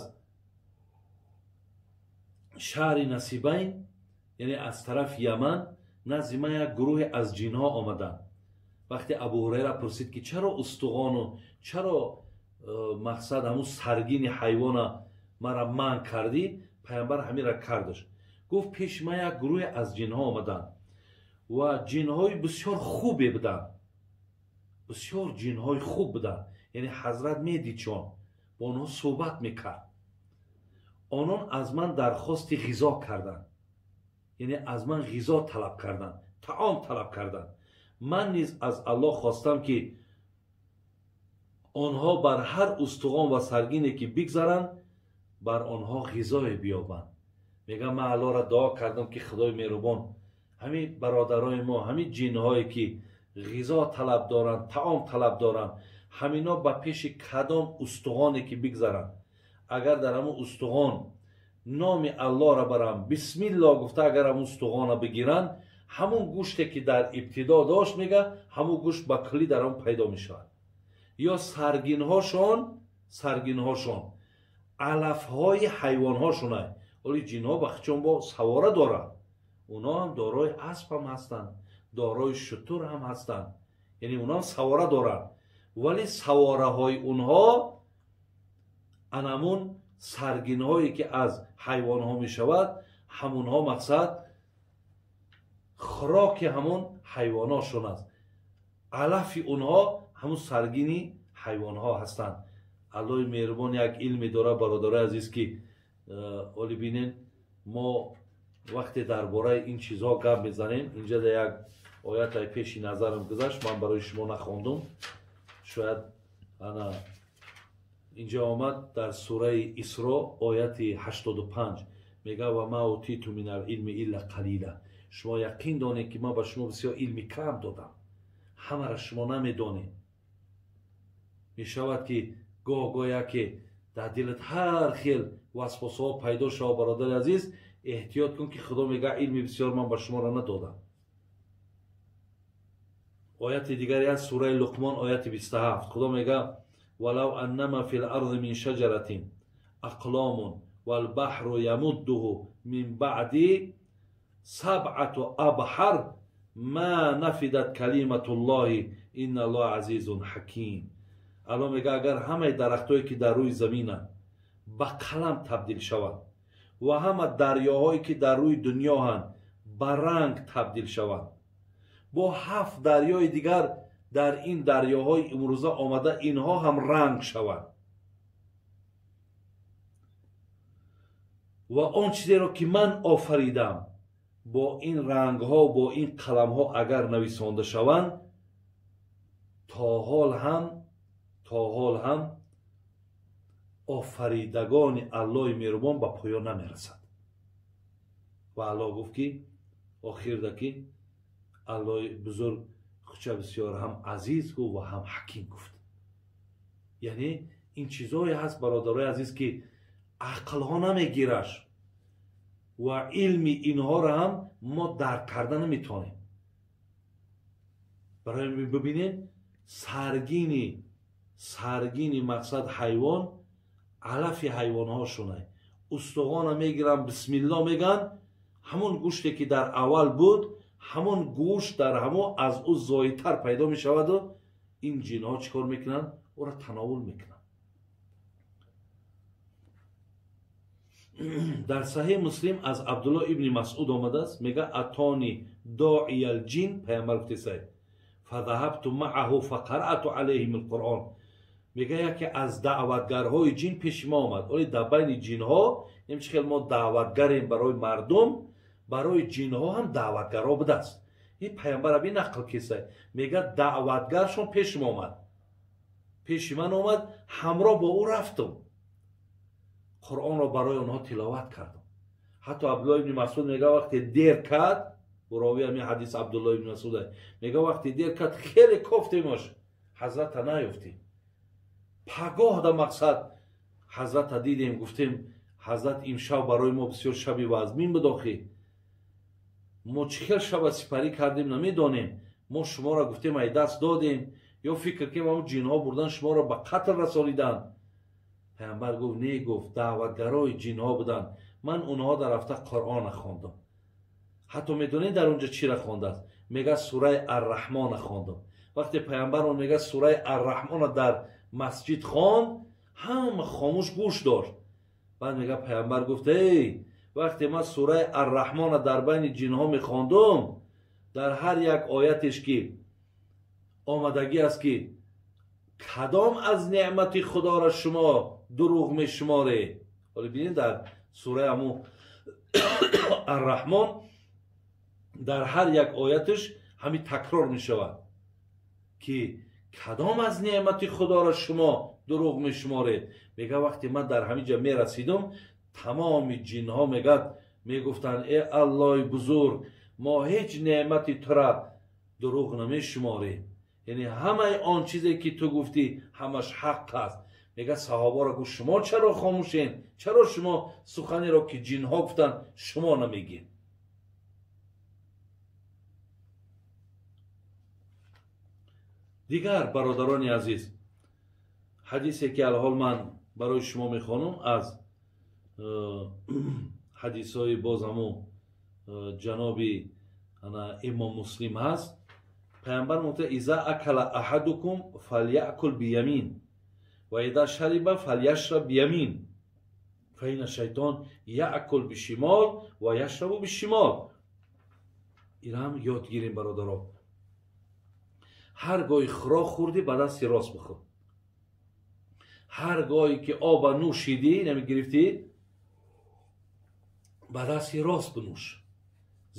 шаҳри Насибайн, яъне аз тарафи Яман, назди ман як гурӯҳе аз ҷинҳо омаданд. Вақте Абу Ҳурайра пурсид, ки чаро устуғону чаро мақсад ҳамун саргини ҳайвона мара манъ кардӣ, пайғамбар ҳаминра кардаш. Гуфт пеши ман як гурӯҳе аз ҷинҳо омаданд ва ҷинҳои бисёр хубе буданд, бисёр ҷинҳои хуб буданд. Яъне ҳазрат медид, чон бо онҳо суҳбат мекард. Онон аз ман дархости ғизо карданд, яъне аз ман ғизо талаб карданд, таом талаб карданд. Ман низ аз Аллоҳ хостам, ки онҳо бар ҳар устуғон ва саргине ки бигзаранд, бар онҳо ғизое биёбанд. Мегӯям ман Аллоҳро дуо кардам, ки Худои меҳрубон ҳамин бародарои мо, ҳамин ҷинҳое ки ғизо талаб доранд, таом талаб доранд, ҳамино ба пеши кадом устуғоне ки бигзаранд, агар дар ҳамун устуғон номи Аллоҳро баранд, бисмиллоҳ гуфта агар ҳамун устуғонро бигиранд, ҳамун гӯште ки дар ибтидо дошт, мега ҳамун гӯшт ба куллӣ дар он пайдо мешавад. Ё саргинҳошон алафҳои ҳайвонҳошонай. Вале ҷинҳо ба худшон бо савора доранд, онҳо ҳам дорои асп ҳам ҳастанд, дорои шутур ҳам ҳастанд, яъне онҳо ҳам савора доранд, вале савораҳои онҳо анамун саргинҳое ки аз ҳайвонҳо мешавад, ҳамунҳо мақсад хӯроки ҳамун ҳайвоношон аст. Алафи онҳо ҳамун саргини ҳайвонҳо ҳастанд. Аллоҳи меҳрубон як илме дорад, бародарои азиз, ки оли бинен, мо вақте дар бораи ин чизҳо гап мезанем, инҷа да як оятай пеши назарам гузашт, ман барои шумо нахондум, шояд ана инҷа омад дар сураи Исро ояти 85 мега: ва ма утиту минал илми илла қалила. Шумо яқин донед, ки ман ба шумо бисёр илми кам додам, ҳамаро шумо намедонед. Мешавад, ки гоҳ-гоҳ яке дар дилат ҳар хел васвасаҳо пайдо шава, бародари азиз, эҳтиёт кун, ки Худо мега илми бисёр ман ба шуморо надодам. Ояти дигаре аз сураи Луқмон ояти 27 Худо мега: валав аннама фи ларзи мин шаҷаратин ақломун валбаҳру ямуддуҳу мин баъди сабъату абҳар ма нафидат калиматуллоҳи инналлоҳа азизун ҳаким. Аллоҳ мега агар ҳамаи дарахтое ки дар рӯи заминанд ба қалам табдил шаванд ва ҳама дарёҳое ки дар рӯи дунёҳанд ба ранг табдил шаванд, бо 7 дарёи дигар дар ин дарёҳои имрӯза омада инҳо ҳам ранг шаванд ва он чизеро ки ман офаридам бо ин рангҳо, бо ин қаламҳо агар нависонда шаванд, то ҳол ҳам офаридагони Аллоҳи меҳрубон ба поён намерасад. Ва Аллоҳ гуфт ки охирда ки Аллоҳи бузург хуча бисёр ҳам азиз гуфт ва ҳам ҳаким гуфт. Яъне ин чизое ҳаст, бародарои азиз, ки ақлҳо намегираш ва илми инҳоро ҳам мо дарк карда наметавонем. Барои бибинед, саргини мақсад ҳайвон, алафи ҳайвонҳошона устухона мегиранд, бисмилло меган, ҳамон гӯште ки дар аввал буд, ҳамон гӯшт дар ҳамо аз ӯ зоидтар пайдо мешаваду ин ҷинҳо чӣ кор мекунанд? Ӯро тановул мекунанд. Дар Саҳеҳ Муслим аз Абдулло ибни Масъуд омадааст, мега атони доиял ҷин, пайғамбар гуфтесай, фазаҳабту маъаҳу фақараъту алайҳим алқуръон. Мега яке аз даъватгарҳои ҷин пеши мо омад. Оли дар байни ҷинҳо чӣ хел мо даъватгарем барои мардум, барои ҷинҳо ҳам даъватгарҳо будааст. Ин пайғамбар аби нақл кесай, мега даъватгаршон пеши мо омад, пеши ман омад, ҳамроҳ бо ӯ рафтум, Қуръонро барои онҳо тиловат кардам. Ҳатто Абдулло ибни Масъуд мега вақте дер кард, ровии ҳамин ҳадис Абдулло ибни Масъуд мега вақте дер кард хеле кофтемаш, ҳазрата наёфтем. Пагоҳ да мақсад ҳазрата дидем, гуфтем ҳазрат имшаб барои мо бисёр шаби вазмин буд, охи мо чӣ хел шаба сипарӣ кардем намедонем, мо шуморо гуфтем ай даст додем, ё фикр кем ҳамон ҷинҳо бурдан шуморо ба қатл расониданд. Пайғамбар гуфт не, гуфт даъватгарои ҷинҳо буданд, ман онҳо дар рафта Қуръона хондам. Ҳатто медонед дар онҷо чиро хондааст? Мега сураи Арраҳмона хондам. Вақте пайғамбар он мега сураи Арраҳмона дар масҷид хонд, ҳама хомӯш гӯш дошт. Баъд мега пайғамбар гуфт эй, вақте ман сураи Арраҳмона дар байни ҷинҳо мехондум, дар ҳар як оятеш ки омадагӣ аст ки кадом аз неъмати Худоро шумо дурӯғ мешуморед. Ҳоло бинед дар сураи ҳамун Арраҳмон дар ҳар як ояташ ҳамин такрор мешавад ки кадом аз неъмати Худоро шумо дурӯғ мешуморед. Мега вақте ман дар ҳамин ҷо мерасидум, тамоми ҷинҳо мегад мегуфтанд э Аллоҳи бузург, мо ҳеҷ неъмати тура дурӯғ намешуморем, яъне ҳамаи он чизе ки ту гуфтӣ ҳамаш ҳақ аст. Мега саҳобаро гуфт шумо чаро хомӯшен? Чаро шумо суханеро ки ҷинҳо гуфтанд шумо намегед? Дигар бародарони азиз, ҳадисе ки алҳол ман барои шумо мехонам аз ҳадисҳои боз ҳамун ҷаноби имом Муслим ҳаст. Пайғамбар мегӯяд иза акала аҳадукум фалякул биямин ва иза шариба фаляшраб биямин фаина шайтон яъкул бишимол ва яшрабу бишимол. Инам ёд гирем бародаро, ҳар гоҳи хӯрок хӯрдӣ ба дасти рост бихӯр, ҳар гоҳе ки оба нӯшидӣ намегирифтӣ ба дасти рост бинӯш,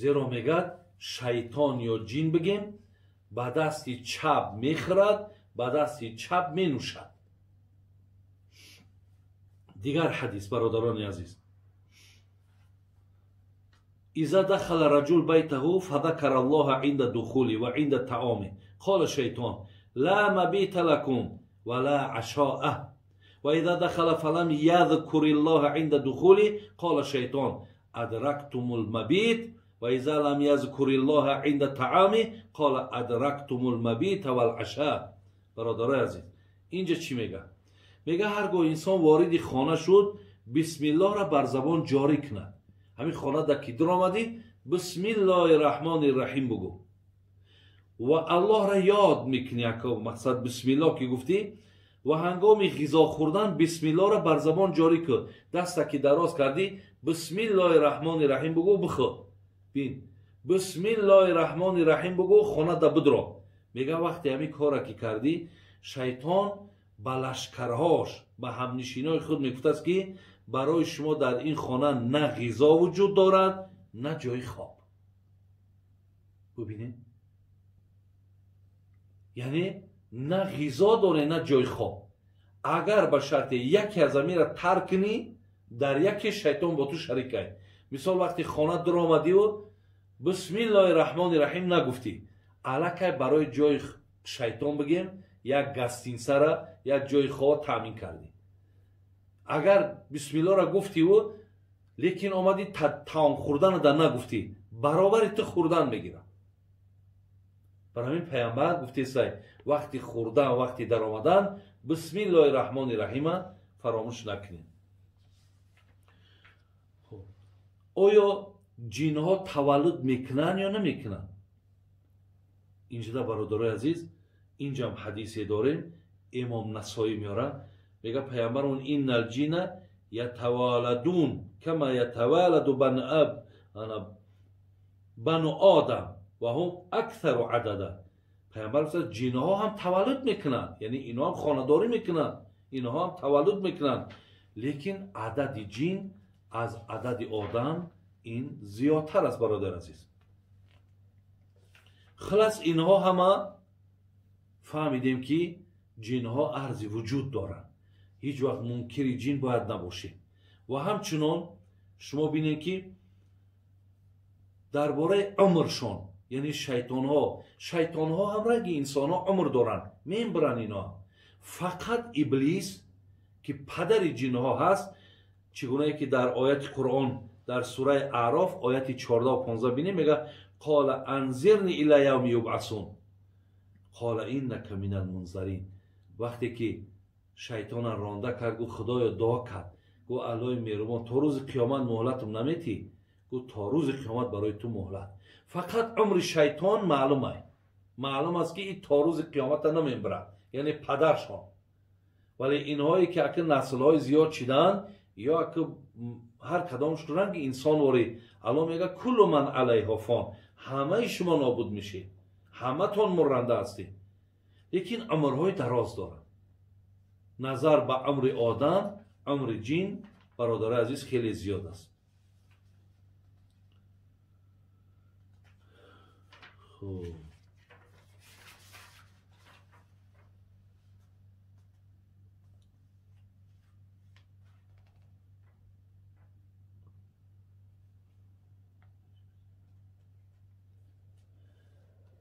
зеро мегӯяд шайтон ё ҷин бигем ба дасти чап мехӯрад, ба дасти чап менӯшад. Дигар ҳадис бародарони азиз, иза дахала раҷул байтаҳу фадакара аллоҳа инда духули ва инда таоми қола шайтон ла мабита лакум ва ла ашоа ва иза дахала фалам ядкури ллоҳа инда духули қола шайтон адрактумул мабит ва иза лам язкури ллоҳа инда таами қола адрактумул мабита вал аша. Бародарои азиз, инҷа чӣ мега? Мега ҳар гоҳ инсон вориди хона шуд, бисмиллоҳро бар забон ҷорӣ кунад. Ҳамин хона да ки дуромадӣ, бисмиллоҳи раҳмони раҳим бугӯ ва Аллоҳро ёд мекунӣ. Мақсад бисмиллоҳ ки гуфтӣ, Ва ҳангоми ғизо хӯрдан бисмиллоҳро бар забон ҷорӣ кун. Даста ки дароз кардӣ, бисмиллоҳи раҳмони раҳим бугӯ, бихӯр. Бин, бисмиллоҳи раҳмони раҳим бугӯ, хонада бидро. Мега вақте ҳамин корра ки кардӣ, шайтон ба лашкарҳош, ба ҳамнишинои худ мегуфтааст, ки барои шумо дар ин хона на ғизо вуҷуд дорад, на ҷои хоб. Бубинед, яъне на ғизо доре, на ҷои хоб. Агар ба шарте яке аз амира тарк кунӣ, дар яке шайтон бо ту шарик кай. Мисол вақте хона дуромадиву бисмиллоҳи раҳмони раҳим нагуфтӣ, аллакай барои ҷои шайтон бигем як гастинсара, як ҷои хоб таъмин кардӣ. Агар бисмиллоҳро гуфтиву лекин омадӣ таом хӯрдана дар нагуфтӣ, баробари ту хӯрдан мегирад. Барои ҳамин пайғамбар гуфтесай, вақти хӯрдан, вақти даромадан бисмиллоҳи раҳмони раҳима фаромӯш накунед. Оё ҷинҳо таваллуд мекунанд ё намекунанд? Инҷода бародарои азиз, инҷам ҳадисе дорем, имом Насоӣ меорад, мега пайғамбарон иннал ҷина ятаваладун кама ятаваладу бану одам ва ҳум аксару адада. Пайғамбар гуфтааст ҷинҳо ҳам таваллуд мекунанд, яъне инҳо ҳам хонадорӣ мекунанд, инҳо ҳам таваллуд мекунанд, лекин адади ҷин аз адади одам ин зиёдтар аст, бародар азиз. Хулас инҳо ҳама фаҳмидем, ки ҷинҳо арзи вуҷуд доранд. Ҳеҷ вақт мункири ҷин бояд набошем. Ва ҳамчунон шумо бинед, ки дар бораи умршон, яъне шайтонҳо, шайтонҳо ҳам ранги инсонҳо умр доранд, мембиранд инҳо. Фақат иблис, ки падари ҷинҳо ҳаст, чӣ гунае ки дар ояти Қуръон дар сураи Аъроф ояти 14-15 бинем, мега қола анзирни ила явми юбъасун қола иннака минал мунзарин. Вақте ки шайтона ронда кард, гуфт худоё дуо кард, гуфт аллоҳи меҳрубон, то рӯзи қиёмат муҳлатам наметӣ? Гуфт то рӯзи қиёмат барои ту муҳлат. Фақат умри шайтон маълум аст, маълум аст, ки ин то рӯзи қиёмата намебирад, яъне падаршон. Вале инҳое ки аки наслҳои зиёд шидаанд, ё аки ҳар кадомш ранги инсонворӣ, аллоҳ мега куллу ман алайҳо фон, ҳамаи шумо нобуд мешед, ҳаматон мурранда ҳастед. Лекин умрҳои дароз доранд. Назар ба умри одам, умри ҷин, бародарои азиз, хеле зиёд аст. Хуб,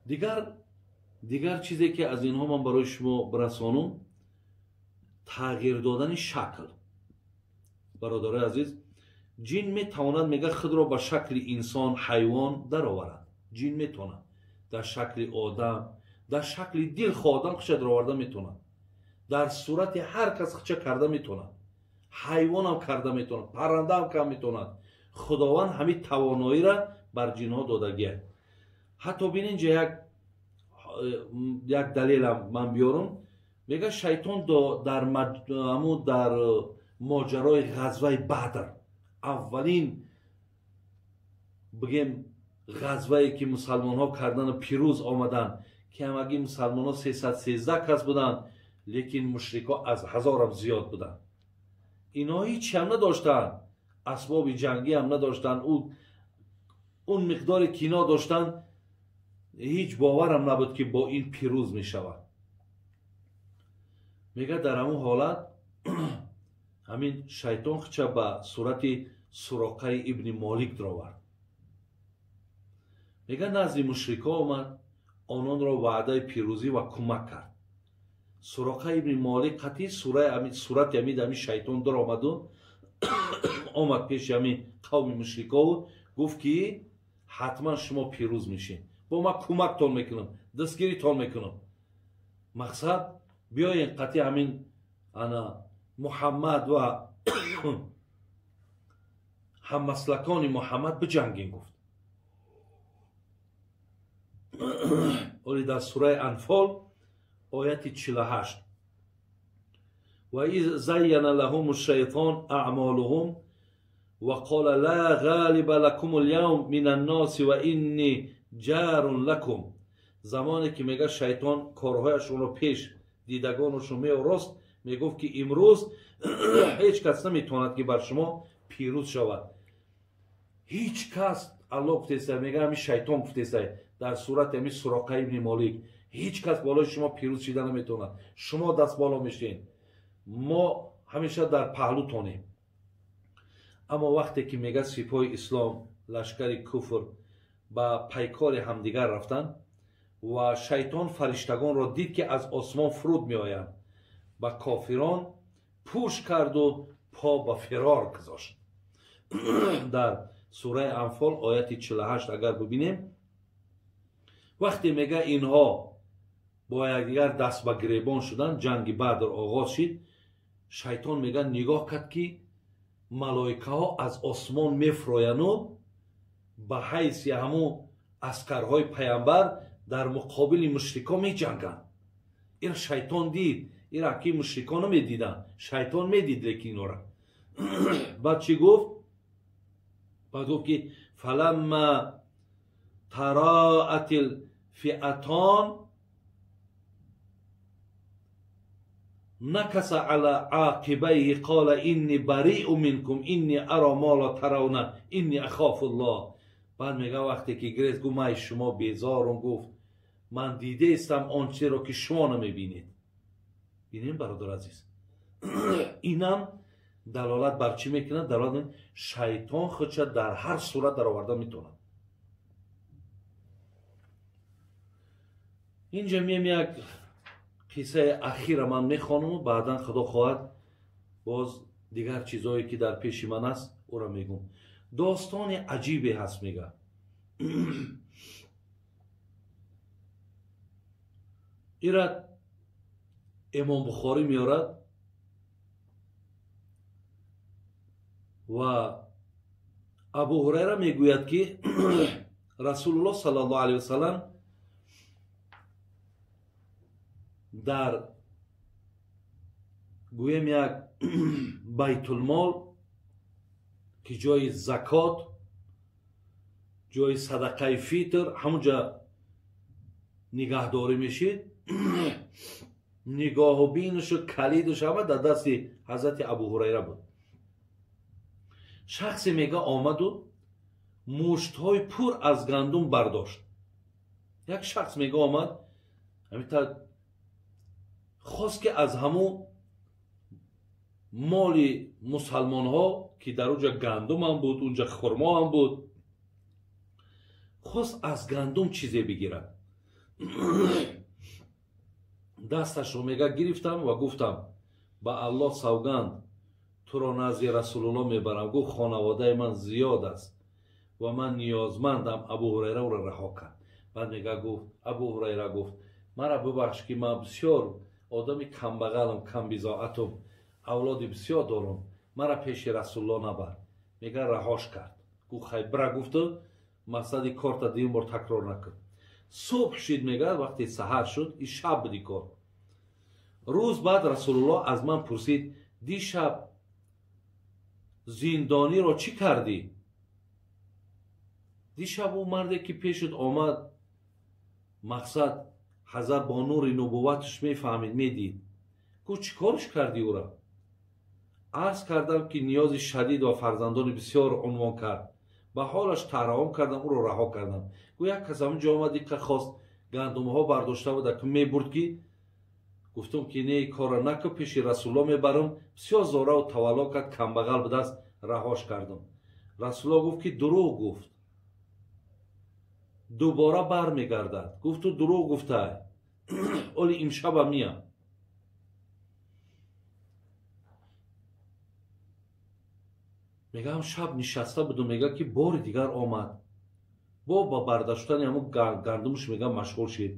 дигар чизе ки аз инҳо ман барои шумо бирасонам, тағйир додани шакл. Бародарои азиз, ҷин метавонад, мега, худро ба шакли инсон, ҳайвон дароварад. Ҷин метавонад дар шакли одам, дар шакли дилхоҳ одам худша дароварда метавонад, дар сурати ҳар кас худша карда метавонад, ҳайвонам карда метавонад, паррандаам карда метавонад. Худованд ҳамин тавоноиро бар ҷинҳо додагиаст. Ҳатто бин инҷа як далелам ман биёрам. Мега шайтон дар дар моҷарои ғазваи Бадр, аввалин бигем ғазвае ки мусалмонҳо кардану пирӯз омаданд, ки ҳамагӣ мусалмонҳо 313 кас буданд, лекин мушрикҳо аз ҳазорам зиёд буданд. Инҳо ҳеҷ ҳам надоштанд, асбоби ҷангӣ ҳам надоштанд, он миқдоре ки ино доштанд, ҳеҷ боварам набуд, ки бо ин пирӯз мешавад. Мега дар ҳамон ҳолат ҳамин шайтон худша ба сурати Суроқаи ибни Молик даровард. Мега назди мушрикҳо омад, ононро ваъдаи пирӯзӣ ва кӯмак кард. Суроқа ибни Молик қатъи сурати ҳамин шайтон даромаду омад пеши ҳамин қавми мушрикҳову гуфт, ки ҳатман шумо пирӯз мешед, бо ман кӯмактон мекунам, дастгиритон мекунам. Мақсад биёен қатъи ҳамин ана Муҳаммад ва ҳаммаслакони Муҳаммад биҷангем, гуфт. Оли дар сураи Анфол ояти 48. وإذ زين لهم الشيطان أعمالهم وقال لا غالب لكم اليوم من الناس وإني جار لكم. زمانی که میگه شیطان کارهایشون رو پیش دیدگانشون میآراست، میگفت که امروز هیچ کس نمیتواند که بر شما پیروز شود. هیچ کس، الله گفته، میگه همین شیطان گفته در صورت همین سراقه ابن مالک، هیچ کس بالای شما پیروز شده نمیتواند، شما دست بالا میشین، ما همیشه در پهلوتانیم. اما وقتی که میگه سپاه اسلام لشکر کفر با پیکار همدیگر رفتن و شیطان فرشتگان را دید که از آسمان فرود میآیند، با کافران پوش کرد و پا به فرار گذاشت. در سوره انفال آیت 48 اگر ببینیم، وقتی میگه اینها با یکدیگر دست به گریبان شدن، جنگ بدر آغاز شد، شیطان میگه نگاه کرد که ملائکه ها از آسمان میفرویند و به حیث همو عسکرهای پیامبر در مقابل مشرکان میجنگند. این شیطان دید، این را که مشرکان نمیدیدن، شیطان میدید لیکن اینا را. بعد چی گفت؟ بعد گفت که فلما تراءت الفئتان نكس على عاقبيه قال إني بريء منكم إني أرى ما لا ترون إني أخاف الله. بعد میگه وقتی که گرفت گفت من شما بیزارم، گفت من دیده استم آنچه را که شما نمیبینید. بینیم برادر عزیز، اینم دلالت بر چی میکنه؟ دلالت شیطان خودش در هر صورت در آورده میتونه. اینجا میم یک قصه اخیر من میخوانم و بعدا خدا خواهد باز دیگر چیزهایی که در پیش من است او را میگم. داستان عجیبی هست. میگه ایراد امام بخاری میارد و ابو هریره میگوید که رسول الله صلی الله علیه وسلم در گویم یک بیت المال که جای زکات، جای صدقه فطر همونجا نگهداری میشید، نگاه و بینش و کلیدش همه در دست حضرت ابو هریره بود. شخصی میگه آمد و مشتهای پر از گندم برداشت. یک شخص میگه آمد همینطور خواست که از همون مال مسلمان ها که در اونجا گندم هم بود، اونجا خرما هم بود، خواست از گندم چیزی بگیرد. دستش رو میگه گرفتم و گفتم به الله سوگند تو را نزد رسول الله میبرم. گفت خانواده من زیاد است و من نیازمندم. ابو هریره او را رها کرد. بعد میگه گفت ابو هریره گفت مرا ببخش که من بسیار آدمی کمبغلم، کم بضاعتم، اولاد بسیار دارم، مرا پیش رسول الله نبر. میگه رهاش کرد. گفت خیر برا، گفت مقصد کارت دیم بار تکرار نکن. صبح شد، میگه وقتی سحر شد، این شب بودی کار. روز بعد رسول الله از من پرسید دیشب زندانی را چی کردی؟ دیشب او مردی که پیشت آمد، مقصد حضرت با نور نبوتش میفهمید، میدید. گفت چی کارش کردی او را؟ عرض کردم که نیاز شدید و فرزندان بسیار عنوان کرد. به حالش ترحم کردم، او را رها کردم. گفت یک کس همونجا آمد که خواست گندم ها برداشته بود که میبرد، که گفتم که نه کار را نکن، پیش رسول الله میبرم. بسیار زاره و تولا کرد، کمبغل به دست، رهاش کردم. رسول الله گفت که دروغ گفت، دوباره برمیگردد. گفت تو دروغ گفته، ولی امشب هم میام. میگم شب نشسته بودم، میگه که بار دیگر آمد، با برداشتن همون گندمش میگم مشغول شد.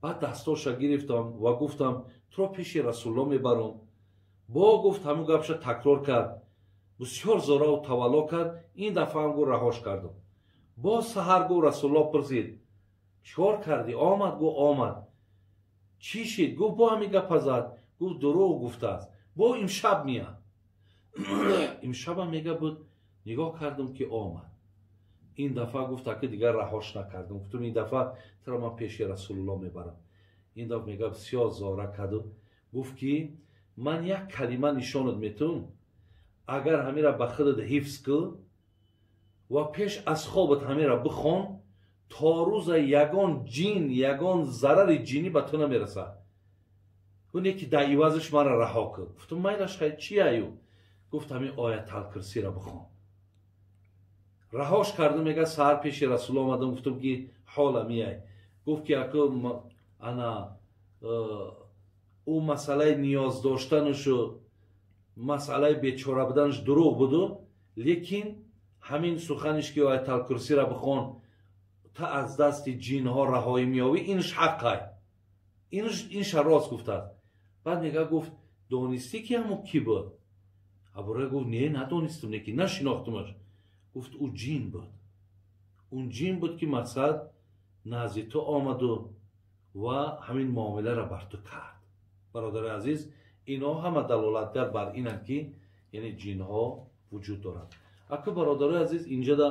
بعد دستاش گرفتم و گفتم تو را پیش رسول الله میبرم. با گفت همون گپش تکرار کرد، بسیار زاره و تولا کرد. این دفعه هم گفت رهاش کردم. با سحر گفت رسول الله پرسید چیکار کردی؟ آمد. گفت آمد. چی شد؟ گفت با همین گپ زد. گفت دروغ گفته است. Бо имшаб мия. Имшабам мега буд, нигоҳ кардам, ки омад. Ин дафъа гуфт, аки дигар раҳош накардам, гуфтам, ин дафъа туро ман пеши Расулулло мебарам. Ин дафъа мега бисёр зора карду гуфт, ки ман як калима нишонат метавам, агар ҳамира ба худат ҳифз кӣ ва пеш аз хобат ҳамира бихон, то рӯза ягон ҷин, ягон зарари ҷинӣ ба ту намерасад. Уне ки дар ивазаш маро раҳо кӣ. Гуфтам, майлаш, хай, чи аю? Гуфт, ҳамин Ояталкурсиро бихон. Раҳош кардам. Мега, саҳар пеши Расул омадам, гуфтам, ки ҳола миай. Гуфт, ки аку ана ӯ масъалаи ниёз доштанашу масъалаи бечора буданаш дурӯғ буду, лекин ҳамин суханиш, ки Ояталкурсиро бихон, та аз дасти ҷинҳо раҳоӣ меёвӣ, инш ҳаққай, инша рост гуфтааст. Баъд мега, гуфт, донистӣ, ки ҳамун кӣ буд? Абурайра гуфт, не, надонистам, не ки нашинохтумаш. Гуфт, ӯ ҷин буд, он ҷин буд, ки мақсад назди ту омаду ва ҳамин муомиларо бар ту кард. Бародари азиз, инҳо ҳама далолатгар бар инанд, ки яъне ҷинҳо вуҷуд доранд. Аку, бародарои азиз, инҷода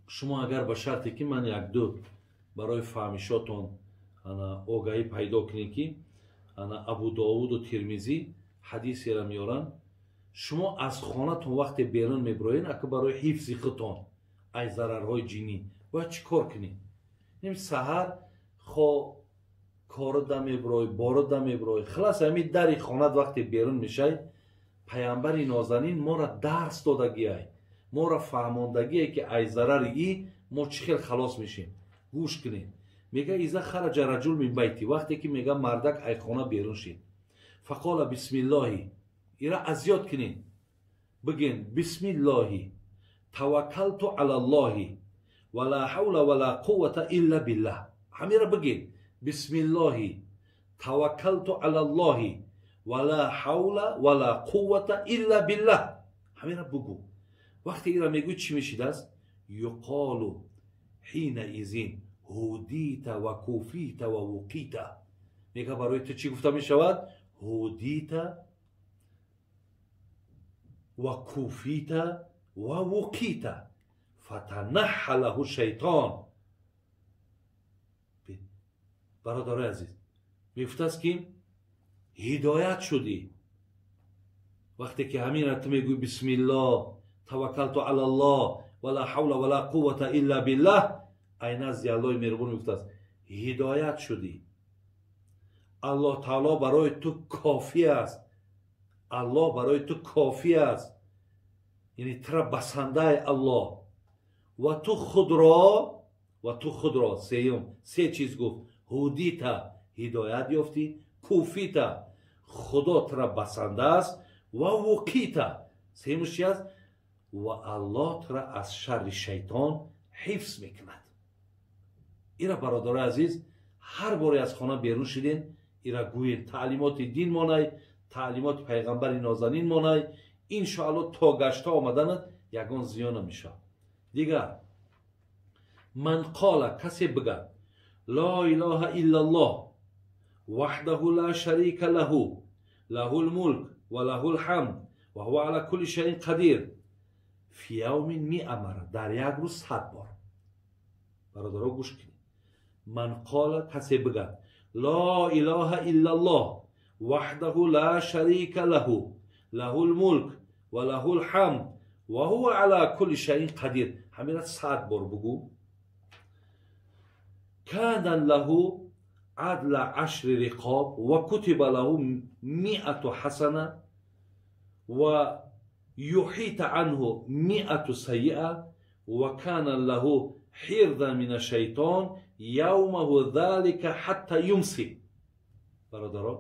шумо агар ба шарте, ки ман якду барои фаҳмишотон огаҳӣ пайдо кунем, ки ана Абу Довуду Тирмизӣ ҳадисеро меоранд. Шумо аз хонатон вақте берун мебироед, ака, барои ҳифзи худтон аз зарарҳои ҷинӣ бояд чӣ кор кунед? Саҳар хо корда мебирой, борода мебирой, хулас, ҳамин дари хонат вақте берун мешай, паямбари нозанин моро дарс додагиай, моро фаҳмондагие, ки аз зарари и мо чӣ хел халос мешем. Гӯш кунед. Мега, إذا خرج رجل من بيته, вақте ки мега мардак ай хона берун шид, فقال بسم الله, ира азёд кунед, бигин: بسم الله توكلت على الله ولا حول ولا قوة إلا بالله. Ҳамира бигин: بسم الله توكلت على الله ولا حول ولا قوة إلا بالله. Ҳамира бугӯ. Вақте ира мегӯй, чӣ мешидааст? يقال حينئذ هديت وكفيت ووقيت. Мега, барои ту чӣ гуфта мешавад? هديت وكفيت ووقيت فتنحى له الشيطان. Бародарои азиз, мегуфтааст, ки ҳидоят шудӣ. Вақте ки ҳамина ту мегӯй: بسم الله توكلت على الله ولا حول ولا قوة إلا بالله, ай назди Аллоҳи меҳрубон мегуфтааст, ҳидоят шудӣ, Аллоҳ таоло барои ту кофӣ аст, Аллоҳ барои ту кофӣ аст, яъне тура басандаи Аллоҳ. Ва ту худро, сеюм, се чиз гуфт: هديت, ҳидоят ёфтӣ, كفيت, Худо тура басанда аст, ووقيت, сеюмш чи аст? Ва Аллоҳ тура аз шарри шайтон ҳифз мекунад. Ира, бародарои азиз, ҳар боре аз хона берун шуден, ира гӯед. Таълимоти дин монай, таълимоти пайғамбари нозанин монай. Иншоалло, то гашта омаданат ягон зиён намешавад. Дигар, من قال, касе бигад: لا إله إلا الله وحده لا شريك له له الملك وله الحمد وهو على كل شيء قدير في يوم 100 مرة, дар як рӯз 100 бор. Бародаро, гӯш кунед. من قال, касе бигад: لا إله إلا الله وحده لا شريك له له الملك وله الحمد وهو على كل شيء قدير, ҳамира 100 бор бугӯ, كان له عدل 10 رقاب وكتب له 100 حسنة ويحيط عنه 100 سيئة وكان له حرزا من الشيطان يومه ذلك حتى يمسي. Бародаро,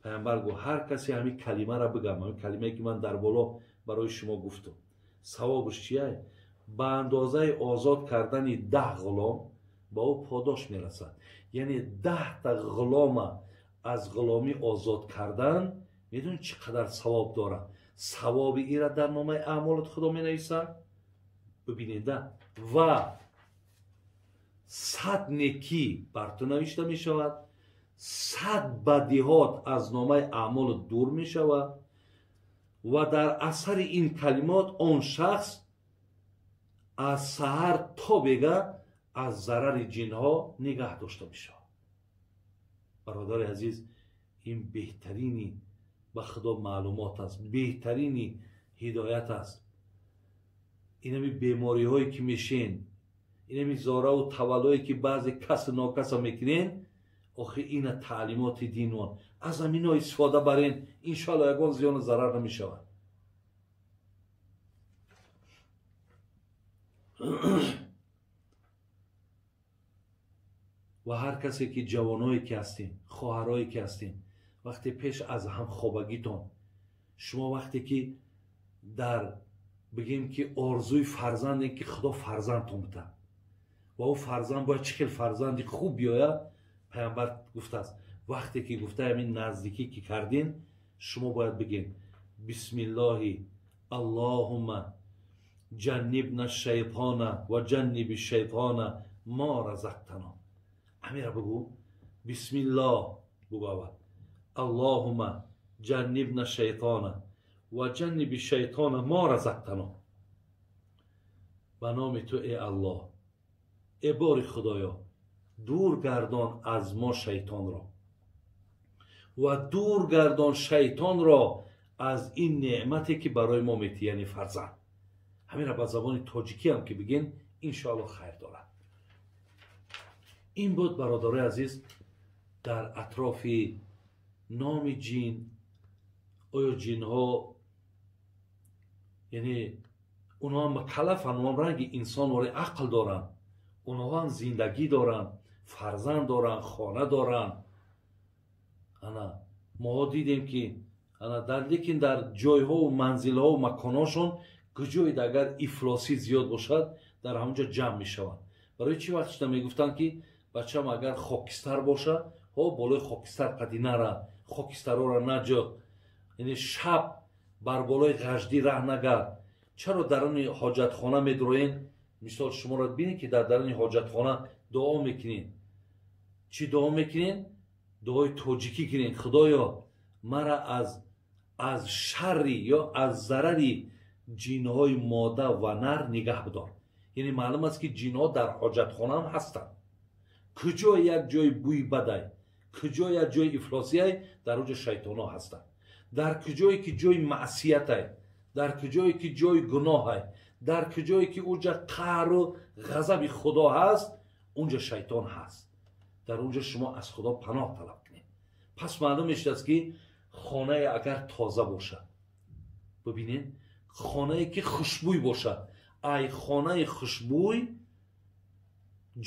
пайғамбар гуфт, ҳар касе ҳамин калимаро бигам, ҳамин калимае, ки ман дар боло барои шумо гуфтам, савобаш чия? Ба андозаи озод кардани 10 ғулом ба ӯ подош мерасад. Яъне 10-та ғулома аз ғуломӣ озод кардан, медонӣ, чӣ қадар савоб дорад? Савоби ира дар номаи аъмолат Худо менависад, бибинеда, ва 100 некӣ бар ту навишта мешавад. 100 бадиҳот аз номаи аъмол дур мешавад ва дар асари ин калимот он шахс аз саҳар то бега аз зарари ҷинҳо нигаҳ дошта мешавад. Бародари азиз, ин беҳтарини ба худо маълумот аст, беҳтарини ҳидоят аст. Инами бемориҳое ки мешен, инами зораву таваллое ки баъзе касу нокаса мекунен, охи ина таълимоти динон, аз ҳамино истифода барен, иншоалло ягон зиёну зарар намешавад. Ва ҳар касе ки ҷавоное ки ҳастем, хоҳарое ки ҳастем, вақте пеш аз ҳамхобагитон шумо вақте ки дар бигем ки орзуи фарзанде ки худо фарзандтон бита ва ӯ фарзанд бояд чӣ хел фарзанди хуб биёяд, паямбар гуфтааст, вақте ки гуфта ҳамин наздикӣ ки кардин, шумо бояд бигем бисмиллоҳи аллоҳумма ҷаннибна шайтона ва ҷанниби шайтона мо разақтано. Ҳамира бугӯ, бисмиллоҳ бугӯ аввал, аллоҳумма ҷаннибна шайтона ва ҷанниби шайтона мо разақтано. Ба номи ту э Аллоҳ, э бори Худоё, дур гардон аз мо шайтонро ва дур гардон шайтонро аз ин неъмате ки барои мо метӣ, яъне фарзанд. Ҳамира ба забони тоҷикӣ ҳам ки бигин, иншоалло хайр дорад. Ин буд, бародарои азиз, дар атрофи номи ҷин. Оё ҷинҳо, яъне онҳо ҳам мукаллафанд, онҳо ранги инсон вори ақл доранд, онҳо ҳам зиндагӣ доранд, фарзанд доранд, хона доранд. Ана моҳо дидем ки ана дар лекин дар ҷойҳову манзилҳову маконҳошон куҷоед агар ифлосӣ зиёд бошад, дар ҳамонҷо ҷамъ мешаванд. Барои чӣ вақт шуда мегуфтанд ки бачам агар хокистар боша, ҳо болои хокистар қади нара, хокистарора наҷо, яъне шаб бар болои ғаждӣ раҳ нагард. Чаро даруни ҳоҷатхона медуроен? Мисол шуморо бинед ки дар даруни ҳоҷатхона дуо мекунед. Чӣ дуо мекунед? Дуои тоҷикӣ кунед. Худоё, мара аз шарри ё аз зарари ҷинҳои мода ва нар нигаҳ бидор. Яъне маълум аст ки ҷинҳо дар ҳоҷатхона ҳам ҳастанд. Куҷо як ҷои бӯи бадай, куҷо як ҷои ифлосияй, дар он ҷо шайтонҳо ҳастанд. Дар куҷое ки ҷои маъсиятай, дар куҷое ки ҷои гуноҳай, дар куҷое ки онҷа қаҳру ғазаби Худо ҳаст, онҷа шайтон ҳаст. Дар онҷа шумо аз Худо паноҳ талаб кунед. Пас маълум мешудааст ки хонае агар тоза бошад, бибинед, хонае ки хушбӯй бошад, ай хонаи хушбӯй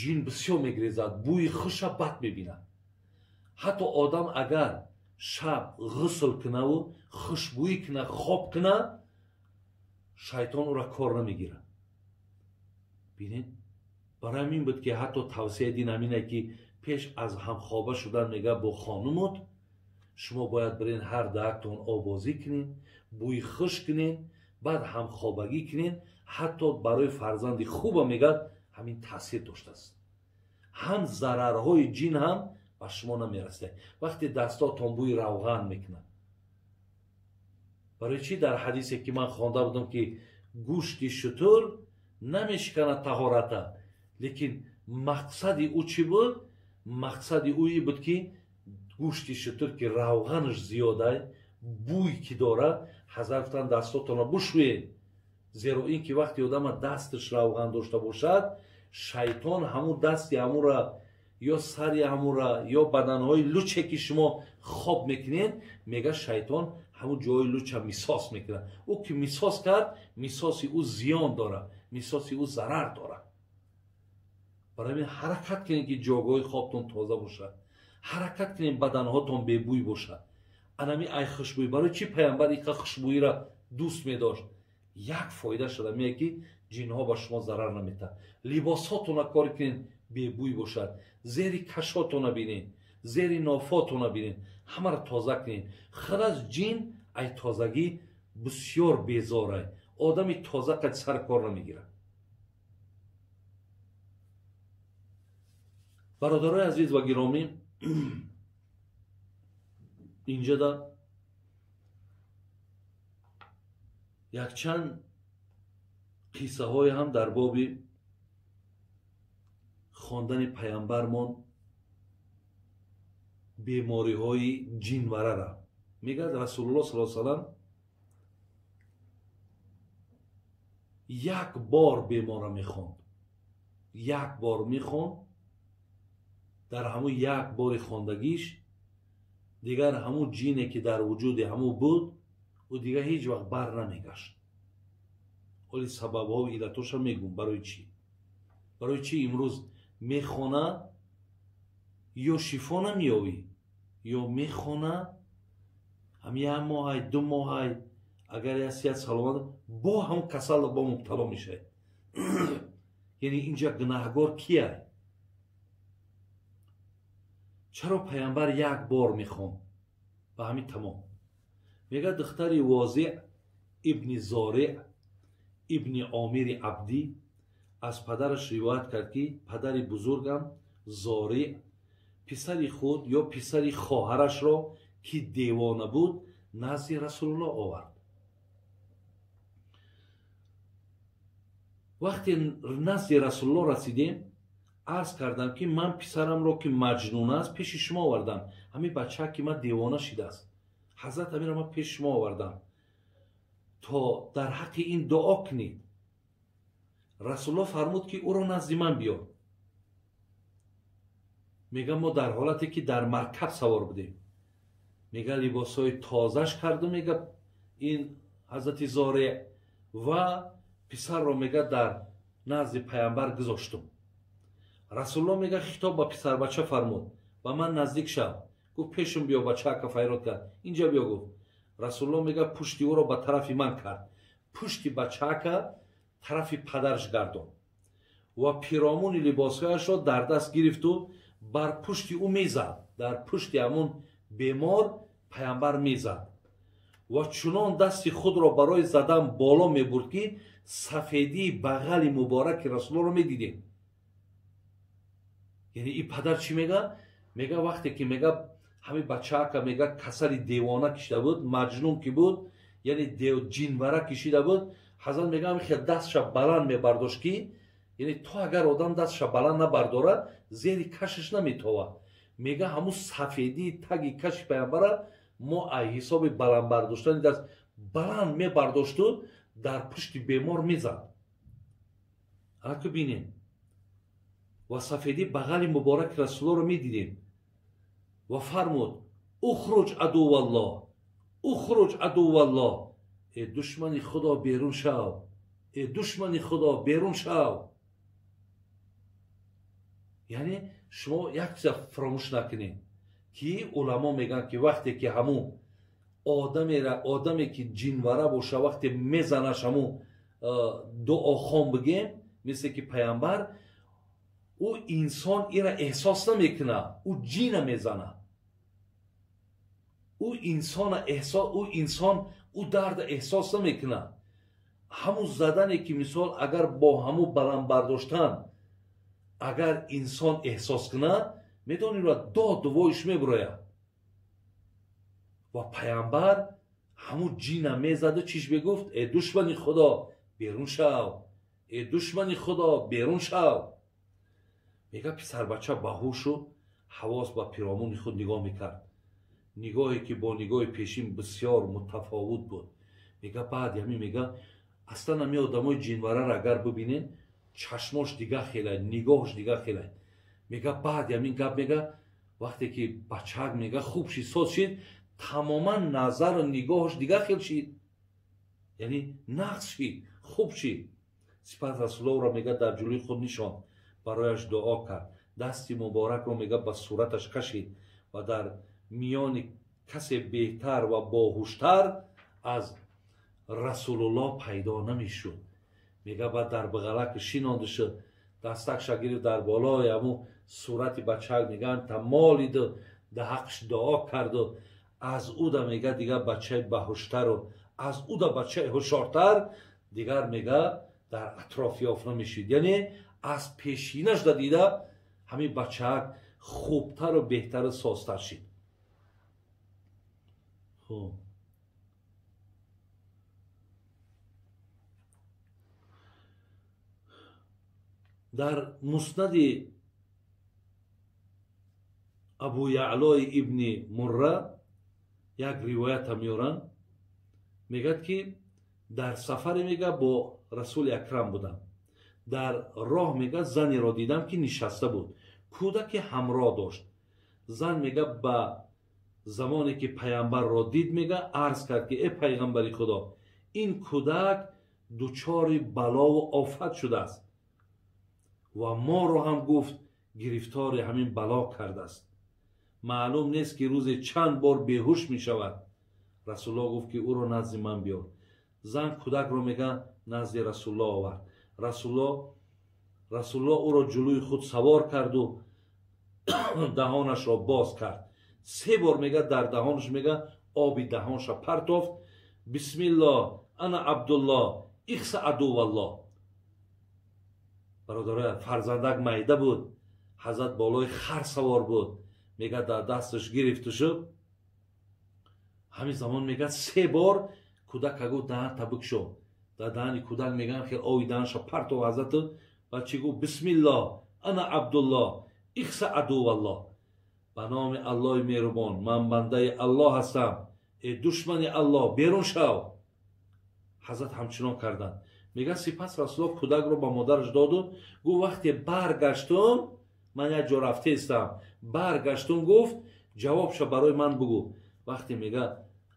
ҷин бисёр мегирезад, бӯи хуша бад мебинад. Ҳатто одам агар шаб ғусл кунаву хушбӯӣ куна, хоб куна, шайтон ӯра кор намегирад. Бинед, барои ҳамин буд ки ҳатто тавсияи дин ҳамине ки пеш аз ҳамхоба шудан мега бо хонумот шумо бояд бирен ҳар даҳактон обозӣ кунед, бӯи хуш кунед, баъд ҳамхобагӣ кунед. Ҳатто барои фарзанди хуба мегӯяд ҳамин таъсир доштааст. Ҳам зарарҳои ҷин ҳам ба шумо намерасад. Вақте дастотон бӯи равған мекунад. Барои чӣ дар ҳадисе ки ман хонда будам ки гӯшти шутур намешиканад таҳората, лекин мақсади ӯ чӣ буд? Мақсади ӯ ин буд ки гӯшти шутур ки равғанаш зиёдай, бӯй ки дорад, ҳазар гуфтанд дастотонро бушӯед, зеро ин ки вақте одама дасташ равған дошта бошад, шайтон ҳамун дасти ҳамура ё сари ҳамура ё баданҳои луче ки шумо хоб мекунед, мега шайтон ҳамун ҷои луча мисос мекунад. Ӯ ки мисос кард, мисоси ӯ зиён дорад, мисоси ӯ зарар дорад. Барои ҳамин ҳаракат кунед ки ҷойгоҳи хобтон тоза бошад, ҳаракат кунед баданҳотон бебӯй бошад. Анами ай хушбӯй. Барои чӣ паямбар иқа хушбӯиро дӯст медошт? Як фоида шуда меяд ки ҷинҳо ба шумо зарар наметаҳанд. Либосҳотонро кор кунед бебӯй бошад, зери кашотонро бинед, зери нофотонро бинед, ҳамаро тоза кунед. Халас ҷин ай тозагӣ бисёр безорай. Одами тоза қад сар кор намегирад. Бародарои азиз ва гиромӣ, Инҷода якчанд қиссаҳое ҳам дар боби хондани паямбармон бемориҳои ҷинварара мегӯяд. Расулуллоҳ саллаллоҳу алайҳи васаллам як бор бемора мехонд, як бор мехонд, дар ҳамун як бори хондагиш дигар ҳамун ҷине ки дар вуҷуди ҳамун буд, ӯ дигар ҳеҷ вақт бар намегашт. Ҳоли сабабҳову иллатоша мегӯм, барои чӣ, барои чӣ имрӯз мехона ё шифо намеёвӣ, ё мехона ҳам як моҳай, 2 моҳай, агар як сиҳат саломат бо ҳам касал бо мубтало мешавад. Яъне инҷа гунаҳгор кия? Чаро паямбар як бор мехонд ба ҳамин тамом? Мегӯяд духтари Возеъ ибни Зореъ ибни Омири Абдӣ аз падараш ривоят кард, ки падари бузургам Зореъ писари худ ё писари хоҳарашро, ки девона буд, назди Расулуллоҳ овард. Вақте назди Расулуллоҳ расидем, арз кардам, ки ман писарамро, ки маҷнун аст, пеши шумо овардам. Ҳамин бача ки ман девона шидааст, ҳазрат ҳаминро ман пеши шумо овардам, то дар ҳаққи ин дуо кунед. Расулуллоҳ фармуд, ки ӯро назди ман биёр. Мега мо дар ҳолате ки дар маркаб савор будем, мега либосҳои тозаш карду, мега ин ҳазрати Зореъ ва писарро мега дар назди паямбар гузоштум. Расулуллоҳ мега хитоб ба писарбача фармуд, ба ман наздик шав. Гуфт пешум биё, бачаака файрод кард, инҷа биё гуфт. Расулуллоҳ мега пушти ӯро ба тарафи ман кард, пушти бачаака тарафи падараш гардонд ва пиромуни либосҳояшро дар даст гирифту бар пушти ӯ мезад. Дар пушти ҳамун бемор паямбар мезад ва чунон дасти худро барои задан боло мебурд, ки сафедии бағали мубораки Расулуллоҳро медидем. Яъне ин падар чӣ мега? Мега вақте ки мега ҳамин бачаака мега касали девона кишида буд, маҷнун ки буд, яъне ҷинвара кишида буд, ҳазрат мега ҳамин хел дастша баланд мебардошт, ки яъне то агар одам дастша баланд набардорад, зери кашиш наметовад. Мега ҳамун сафедии таги каши паямбара мо аз ҳисоби баланд бардоштани даст баланд мебардошту дар пушти бемор мезад. Анаку бинем, ва сафедии бағали мубораки Расуллоҳро медидем. Ва фармуд: ухруҷ адуваллоҳ, ухруҷ адуваллоҳ, э душмани Худо берун шав, э душмани Худо берун шав. Яъне шумо як чиза фаромӯш накунед, ки уламо мегӯянд, ки вақте ки ҳамун одаме ки ҷинвара боша, вақте мезанаш ҳамун дуохон бигем, мисле ки паямбар, ӯ инсон ира эҳсос намекунад, ӯ ҷина мезанад. Ӯ инсона эҳсос, ӯ инсон ӯ дарда эҳсос намекунад. Ҳамун задане ки мисол агар бо ҳамун баланд бардоштан агар инсон эҳсос кунад, медонед, дод воиш мебурояд. Ва паямбар ҳамун ҷина мезаду чиш мегуфт: э душмани Худо берун шав, э душмани Худо берун шав. Мега писарбача ба ҳушу ҳавос ба пиромуни худ нигоҳ мекард, нигоҳе ки бо нигоҳи пешин бисёр мутафовут буд. Мега баъди ҳамин мега аслан ҳамин одамои ҷинвараро агар бибинед, чашмош дига хелай, нигоҳш дига хелай. Мега баъди ҳамин гап мега вақте ки бачаак мега хуб шид, соз шид, тамоман назару нигоҳш дига хел шид, яъне нақс шид, хуб шид. Сипас Расуллоҳро мега дар ҷулӯи худ нишонд, барояш дуо кард, дасти муборакро мега ба сураташ кашид ва дар миёни касе беҳтар ва боҳуштар аз Расулуллоҳ пайдо намешуд. Мега баъд дар бағалак шинонда шуд, дастакша гирифт дар болои ҳамун сурати бачаак, мега та молиду да ҳаққш дуо карду аз ӯ да мега дигар бачаи баҳуштару аз ӯ да бачаи ҳушёртар дигар мега дар атроф ёфт намешид. Яъне аз пешинаш да дида ҳамин бачаак хубтару беҳтару созтар шид. Хуб, дар муснади Абу Яълои ибни Мурра як ривоята меоранд, мегӯяд ки дар сафаре, мега, бо Расули Акрам будам. Дар роҳ, мега, занеро дидам, ки нишаста буд, кӯдаке ҳамроҳ дошт. Зан, мега, ба замоне ки паямбарро дид, мега, арз кард ки: «Э пайғамбари Худо, ин кӯдак дучори балову офат шудааст ва моро ҳам, гуфт, гирифтори ҳамин бало кардааст. Маълум нест, ки рӯзе чанд бор беҳуш мешавад». Расулулло гуфт ки: «Ӯро назди ман биёр». Зан кӯдакро, мега, назди Расулулло овард. Расулулло ӯро ҷулӯи худ савор карду даҳонашро боз кард. Се бор, мега, дар даҳонаш, мега, оби даҳонша партофт: «Бисмиллоҳ, ана Абдуллоҳ, ихса адуваллоҳ». Бародароя, фарзандак майда буд, ҳазрат болои хар савор буд, мега, дар дасташ гирифту шуд. Ҳамин замон, мега, се бор кӯдака гуфт: «Даҳанта бикшо». Дар даҳани кӯдак, меган, хел оби даҳанша партов ҳазрату ва чӣ гуфт? «Бисмиллоҳ, ана Абдуллоҳ, ихса адуваллоҳ». Ба номи Аллоҳи меҳрубон, ман бандаи Аллоҳ ҳастам, э душмани Аллоҳ, берун шав. Ҳазрат ҳамчунон карданд. Мега, сипас Расулуллоҳ кӯдакро ба модараш доду гуфт: «Вақте баргаштум, ман як ҷо рафтаистам, баргаштум, гуфт, ҷавобша барои ман бугӯ». Вақте, мега,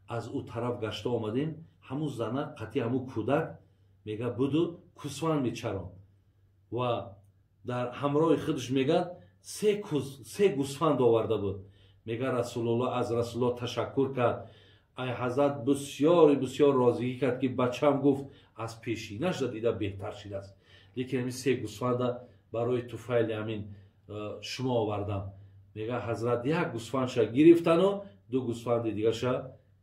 аз ӯ тараф гашта омадем, ҳамун зана қатъи ҳамун кӯдак, мега, буду кусван мечаронд ва дар ҳамроҳи худаш, мега, се гусфанд оварда буд. Мега, Расулулло аз Расулулло ташаккур кард. Ай ҳазрат бисёри бисёр розигӣ кард, ки бачам, гуфт, аз пешинаша дида беҳтар шидааст, лекин ҳамин се гусфанда барои туфайли ҳамин шумо овардам. Мега, ҳазрат як гусфандша гирифтану ду гусфанди дигарша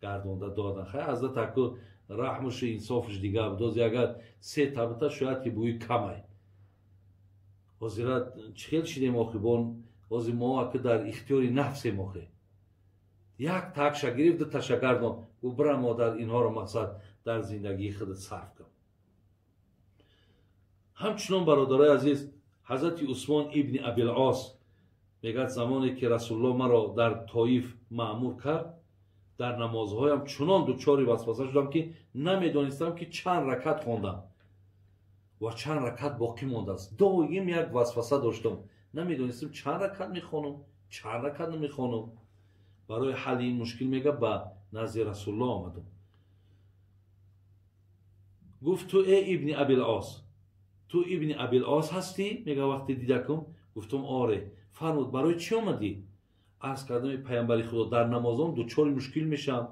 гардонда додан. Хай, ҳазрат аку раҳмушу инсофуш дигар буд. Ози агар се табита, шояд ки бӯи камай. Ҳозира чӣ хел шидем охи? Бон ози мо аку дар ихтиёри нафсем охи. Як такша гирифт, ду таша гардон, гуфт: «Бира, модар, инҳоро, мақсад, дар зиндагии худат сарф кун». Ҳамчунон, бародарои азиз, ҳазрати Усмон ибни Абилос мегӯяд: замоне ки Расулулло маро дар Тоиф маъмур кард, дар намозҳоям чунон дучори васваса шудам, ки намедонистам, ки чанд ракат хондам ва чанд ракат боқӣ мондааст. Доим як васваса доштам, намедонистам чанд ракат мехонам, чанд ракат намехонам. Барои ҳалли ин мушкил, мега, ба назди Расулулло омадам. Гуфт: «Ту э ибни Абилос, ту ибни Абилос ҳастӣ?» Мега, вақте дидакум, гуфтам: «Оре». Фармуд: «Барои чӣ омадӣ?» Арз кардам: «Паямбари Худо, дар намозон дучори мушкил мешавам,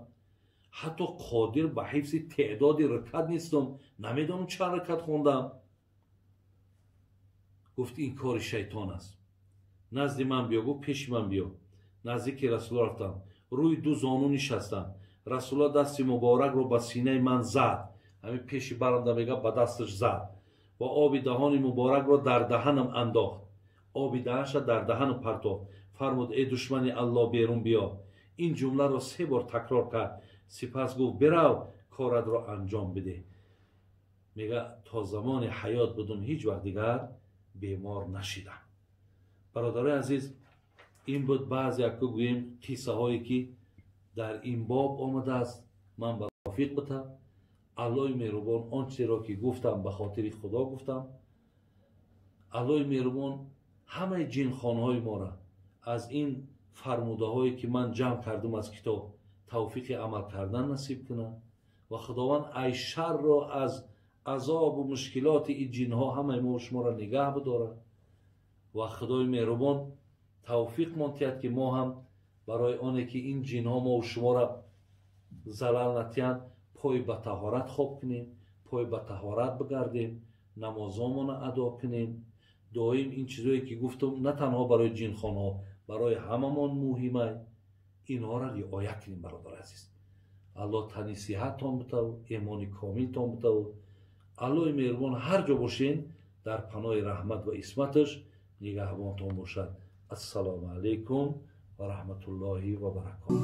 ҳатто қодир ба ҳифзи теъдоди ракат нестам, намедонам чанд ракат хондам». Гуфт: «Ин кори шайтон аст, назди ман биё». Гуфт: «Пеши ман биё». Наздики Расулло рафтам, рӯи ду зону нишастам. Расулло дасти муборакро ба синаи ман зад, ҳамин пеши барамда, мега, ба дасташ зад ва оби даҳони муборакро дар даҳанам андохт, оби даҳанша дар даҳанам партофт. Фармуд: «Э душмани Аллоҳ, берун биё». Ин ҷумларо се бор такрор кард. Сипас гуфт: «Бирав, коратро анҷом бидеҳ». Мега, то замони ҳаёт будум, ҳеҷ вақт дигар бемор нашидам. Бародарои азиз, ин буд баъзе, яку гӯем, қиссаҳое, ки дар ин боб омадааст. Ман ба тавфиқ битам. Аллоҳи меҳрубон, он чизеро ки гуфтам, ба хотири Худо гуфтам. Аллоҳи меҳрубон ҳамаи ҷинхонҳои моро аз ин фармудаҳое, ки ман ҷамъ кардам аз китоб, тавфиқи амал кардан насиб кунад ва Худованд ай шарро, аз азобу мушкилоти ин ҷинҳо ҳамаи мо шуморо нигаҳ бидорад ва Худои меҳрубон тавфиқмон тиҳад, ки мо ҳам барои оне ки ин ҷинҳо мо шуморо залал натиҳанд, пой ба таҳорат хоб кунем, пой ба таҳорат бигардем, намозомонро адо кунем доим. Ин чизое ки гуфтам, на танҳо барои ҷинхонҳо, барои ҳамамон муҳимай. Инҳоро риоя кунем. Бародари азиз, Аллоҳ тани сиҳаттон битаву эмони комилтон битаву Аллоҳи меҳрубон ҳар ҷо бошен, дар паноҳи раҳмат ва исматаш нигаҳбонтон бошад. Ассалому алайкум Ва раҳматуллоҳи ва баракотуҳ.